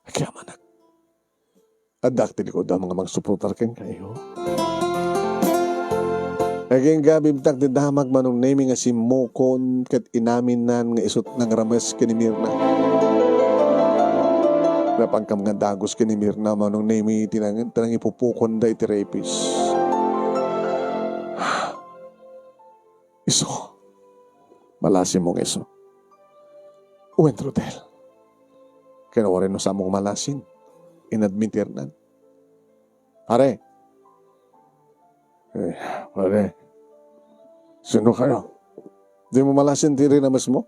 Agyamanak. Addak ti likudam nga mangsuportar kenkayo. Agingga bibtak ti damag, Manong Nemi, nga simmukon ket inaminnan nga isut' nangrames ken ni Mirna. Napankam nga dagus ken ni Mirna, Manong Nemi, ti nang-, ti nangipupukonda iti rapist. Isu, malasinmo nga isu. Wen, Rodel. Ken uray no saanmo nga malasin, inadmitirnan. Pare. Eh, pare. Sino kayo? Dimo malasin ti rinamesmo?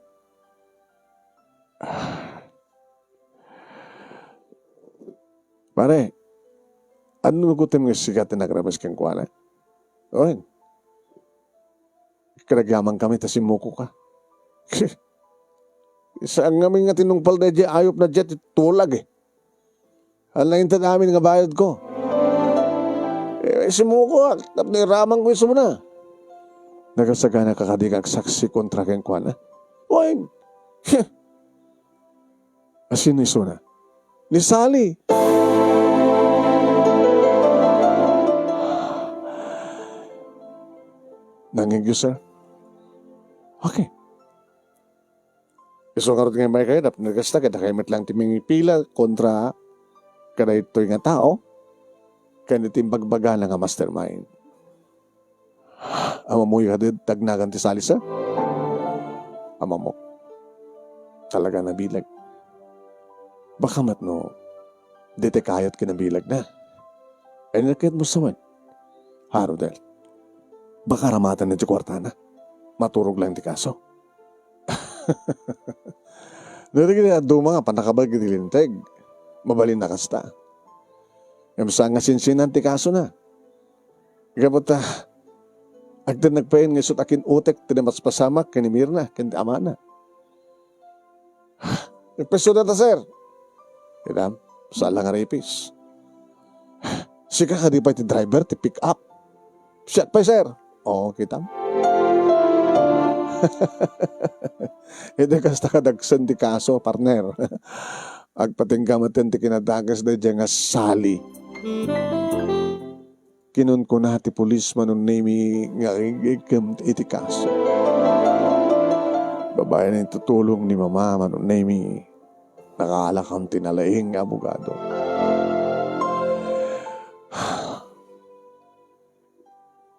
"Pare, ania gayam nga sika ti nagrames kenkuana?" "Wen, kinagyamankami ta simmukoka." "Saan ngamin nga tinungpal daydiay ayupna diay ti tulag, eh. Ania inted amin nga bayadko? Eh, simmukoak tapno iramanko isuna." "Nagasaganaka kadi nga agsaksi kontra kenkuana?" "Wen." "Asino isuna?" "Ni Sally." "Nangngegyo, sir?" "Okay. Isu ngarud nga immay kayo, tapno kasta, kadakayo met laeng ti mangipila kontra kadaytoy nga tao, ken iti imbagbagana nga mastermind." "Ammoyo kadi ti agnagan ti Sally, sir?" "Ammok. Talaga a nabileg. Baka met no dita kayat ken nabilegna. Ay, nakayat mo sa wen, ha, Rodel? Baka aramatenna ti kuartana. Maturog laeng ti kaso." Dagiti dadduma nga pannakabaleg iti linteg, mabalin a kasta. Ngem saan nga sinsinan ti kasona. Gapu ta agtenneg pay nga isut' a kin-utek ti napaspasamak ken ni Mirna ken ti amana. "Nagpisuda ta, sir." Kitaem, saan la nga rapist. "Sika kadi pay ti driver ti pick-up?" "Siak pay, sir." Oo, kitaem. Iti kasta, kadagsen ti kaso, partner. Agpatingga met ti kinadakes daydiay nga Sally. Kinunkuna ti pulis, Manong Nemy, nga ig-igkem iti kaso. Babaen iti tulong ni Mama, Manong Nemy, nakaalakam ti nalaing nga abogado.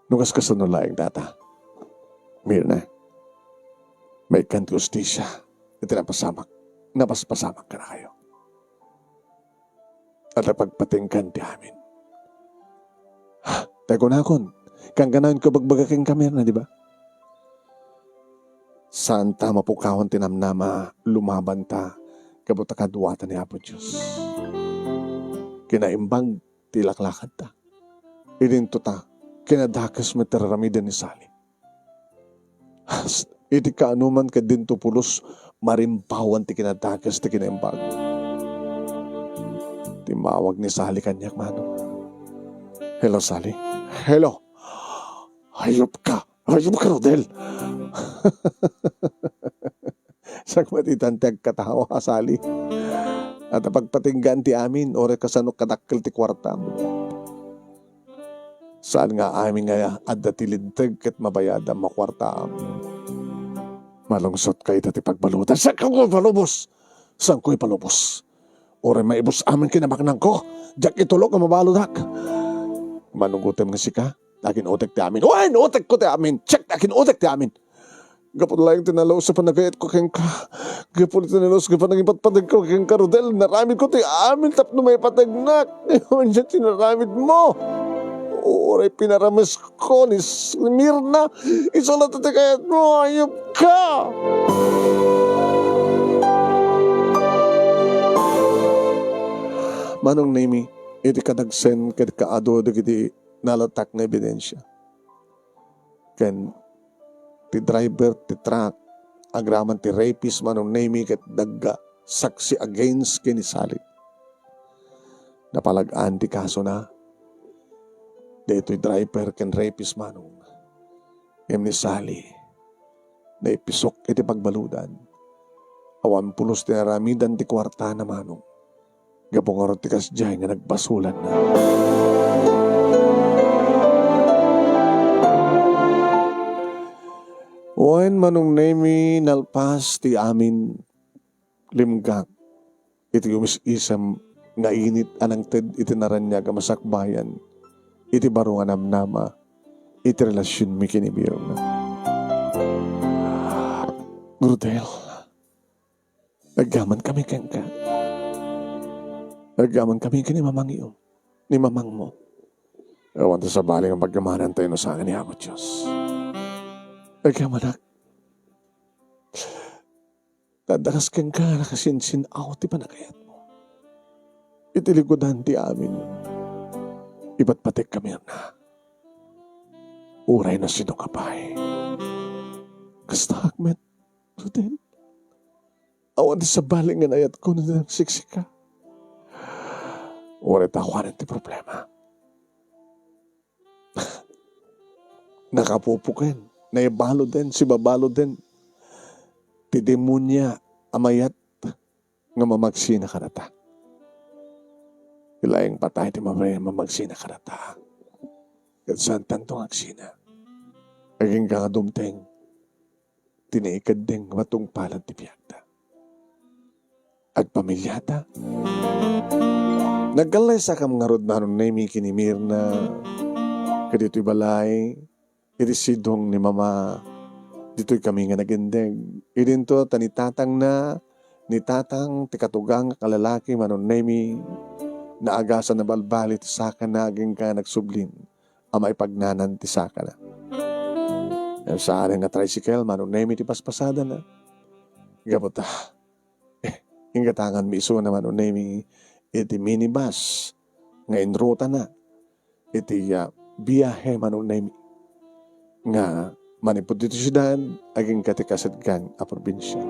No kas-, kasano laeng dayta, Mirna, maikkan ti hustisia iti napasamak, napaspasamak kadakayo. Adda pagpatinggan ti amin. Tay kunakon, kankanayon ko ibagbaga kenka, Mirna, di ba? Saanta mapukawan ti namnama, lumabanta gapu ta kaduata ni Apo Dios. Kinaimbag ti laklakadta. Idinto ta, kinadakes met ti raramiden ni Sally. Iti kaanoman ket dinto pulos, marimbawan ti kinadakes ti kinaimbag. Timmawag ni Sally kaniak, Manong. "Hello, Sally." "Hello." "Hayop ka! Hayop ka, Rodel!" Sakbatitan ti agkatawa, Sally. Adda pagpatinggaan ti amin, uray kasano kadakkel ti kuartam. Saan nga amin nga adda ti linteg ket mabayadam a kuartam. Malungsot kayta ti pagbaludan. Saanko ipalubos! Saanko ipalubos! Uray maibus amin kinabaknangko, diak itulok a mabaludak. Manong utem nga sika, akin-utek ti amin. Wen, utekko ti amin. Check, akin-utek ti amin. Gapu laeng ti nalus a panagayatko kenka. Gapu ti nalus nga panangipatpateg ko kenka, Rodel, naramidko ti amin tapno maipategnak. Ania ti naramidmo? Uray pinaramesko ni S-, ni Mirna. Isu latta ti kayatmo, hayop ka! Manong Nemy, iti kadagsen ket kaadu dagiti nalatak nga ebidensia. Ken ti driver ti truck, agraman ti rapist, Manong Nemy, ket dagga saksi against ken ni Sally. Napalag-an ti kasona. Daytoy driver ken rapist, Manong. Ngem ni Sally, naipisok iti pagbaludan. Awan pulos ti naramidan ti kuartana, Manong. Gapu ngarud ti kasdiay nga nagbasolanna. Wen, Manong Nemy, nalpas ti amin, limgak iti umis-isem nga init a nangted iti naraniag a masakbayan iti baro nga namnama iti relasionmi ken ni Mirna. Rodel, agyamankami kenka. Agyamankami ken ni mamangyo, ni mamangmo. Awan ta sabali nga pagyamananta no saan ni Apo Dios. Agyamanak. Adda kas kenka a nakasinsin-aw ti panagayatmo. iti likudan ti amin. Ipatpatek kami, Mirna. Uray no sino ka pay. Kastaak met, Rodel. Awan ti sabali nga nayatko no di nagsiksika. Uray ta awanen ti problema. Nakapupuken, naibaloden, sibabaloden ti demonia a mayat nga mamagsina kadata. Ti laeng patay ti mama-, mamagsina kadata. Ket saantanto nga agsina. Agingga nga dumteng ti naikeddeng matungpalan ti biagda. Agpamiliata. Nagkallaysakam ngarud, Manong Nemi, ken ni Mirna ket ditoy balay, iti sidong ni Mama, ditoy kami nga nagindeg. Idinto ta ni tatangna, ni tatang ti katugangak a lalaki, Manong Nemi, naagasan a balbali ti sakana agingga nagsublin a maipagnanan ti sakana. Saan nga tricycle, Manong Nemi, ti paspasadana. Gapu ta, eh, inggatanganmi isuna, Manong Nemi, iti minibus nga inrutana iti, ah, biahe, Manong Nemi, nga manipud ditoy siudad agingga ti kasadgan a probinsia.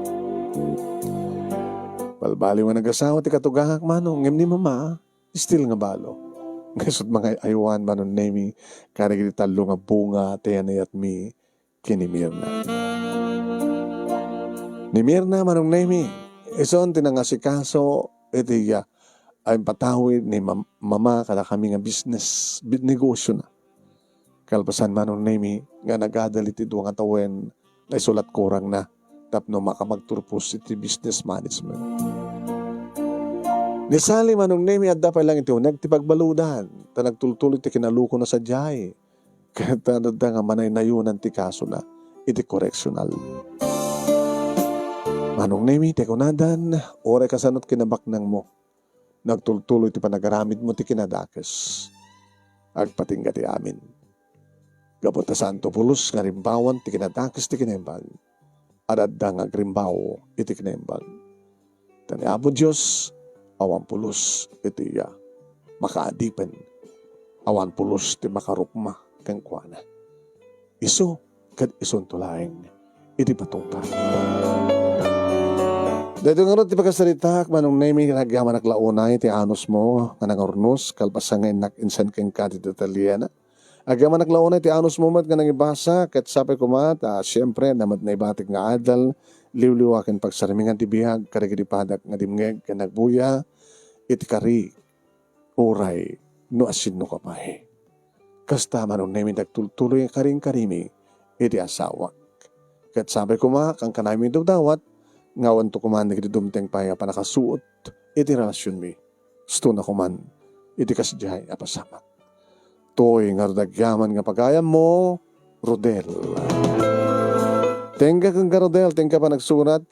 Balbaliw nga nagasawa ti katugangak, Manong, ngem ni Mama, still nga balo. Nga isut' mangay-aywan, Manong Nemi, kadagiti tallo nga bunga ti yanayatmi ken ni Mirna. Ni Mirna, Manong Nemi, isun ti nangasikaso iti, ah, impatawid ni mam-, Mama kadakami nga business, bi-, negosiona. Kalpasan, Manong Nemi, nga nagadal iti dua nga tawen nga isu lat kurangna tapno makapagturpos iti business management. Ni Sally, Manong Nemi, adda pay lang iti uneg ti pagbaludan, ta nagtultuloy ti kinalukona sadiay. Ket adda nga manaynayonan ti kasona iti correctional. Manong Nemi, ti kunadan, uray kasano ti kinabaknangmo, nagtultuloy ti panagaramidmo ti kinadakes. Agpatingga ti amin. Gapu ta saanto pulos nga rimbawan ti kinadakes ti kinaimbag. Adda nga agrimbaw iti kinaimbag. Ta ni Apo Dios, awan pulos iti, ah, makaadipen. Awan pulos ti makarukma kenkuana. Isu ket isunto laeng iti patungpal. Daytoy ngarud ti pakasaritaak, Manong Nemi, nga agyamanak la unay ti anusmo nga nangurnos, kalpasan nga innak insan kenka ti detalliena. Agyamanak la unay ti anusmo met nga nangibasa, ket sapay koma ta, siempre, adda met naibatik nga adal, liwliwa ken pagsarmingan ti biag kadagiti padak nga dimngeg ken nagbuya iti kari, uray no asinoka pay. Kasta, Manong Nemi, nagtultuloy nga karinkarimi iti asawak. Ket sapay koma, kankanami dawdawat, nga awanto koman dagiti dumteng pay a pannakasuot iti relasionmi. Istona koman iti kasdiay a pasamak. Toy ngarud agyaman nga pagayammo, Rodel. Thank you, Kangga Rodel. Thank you, panagsurat.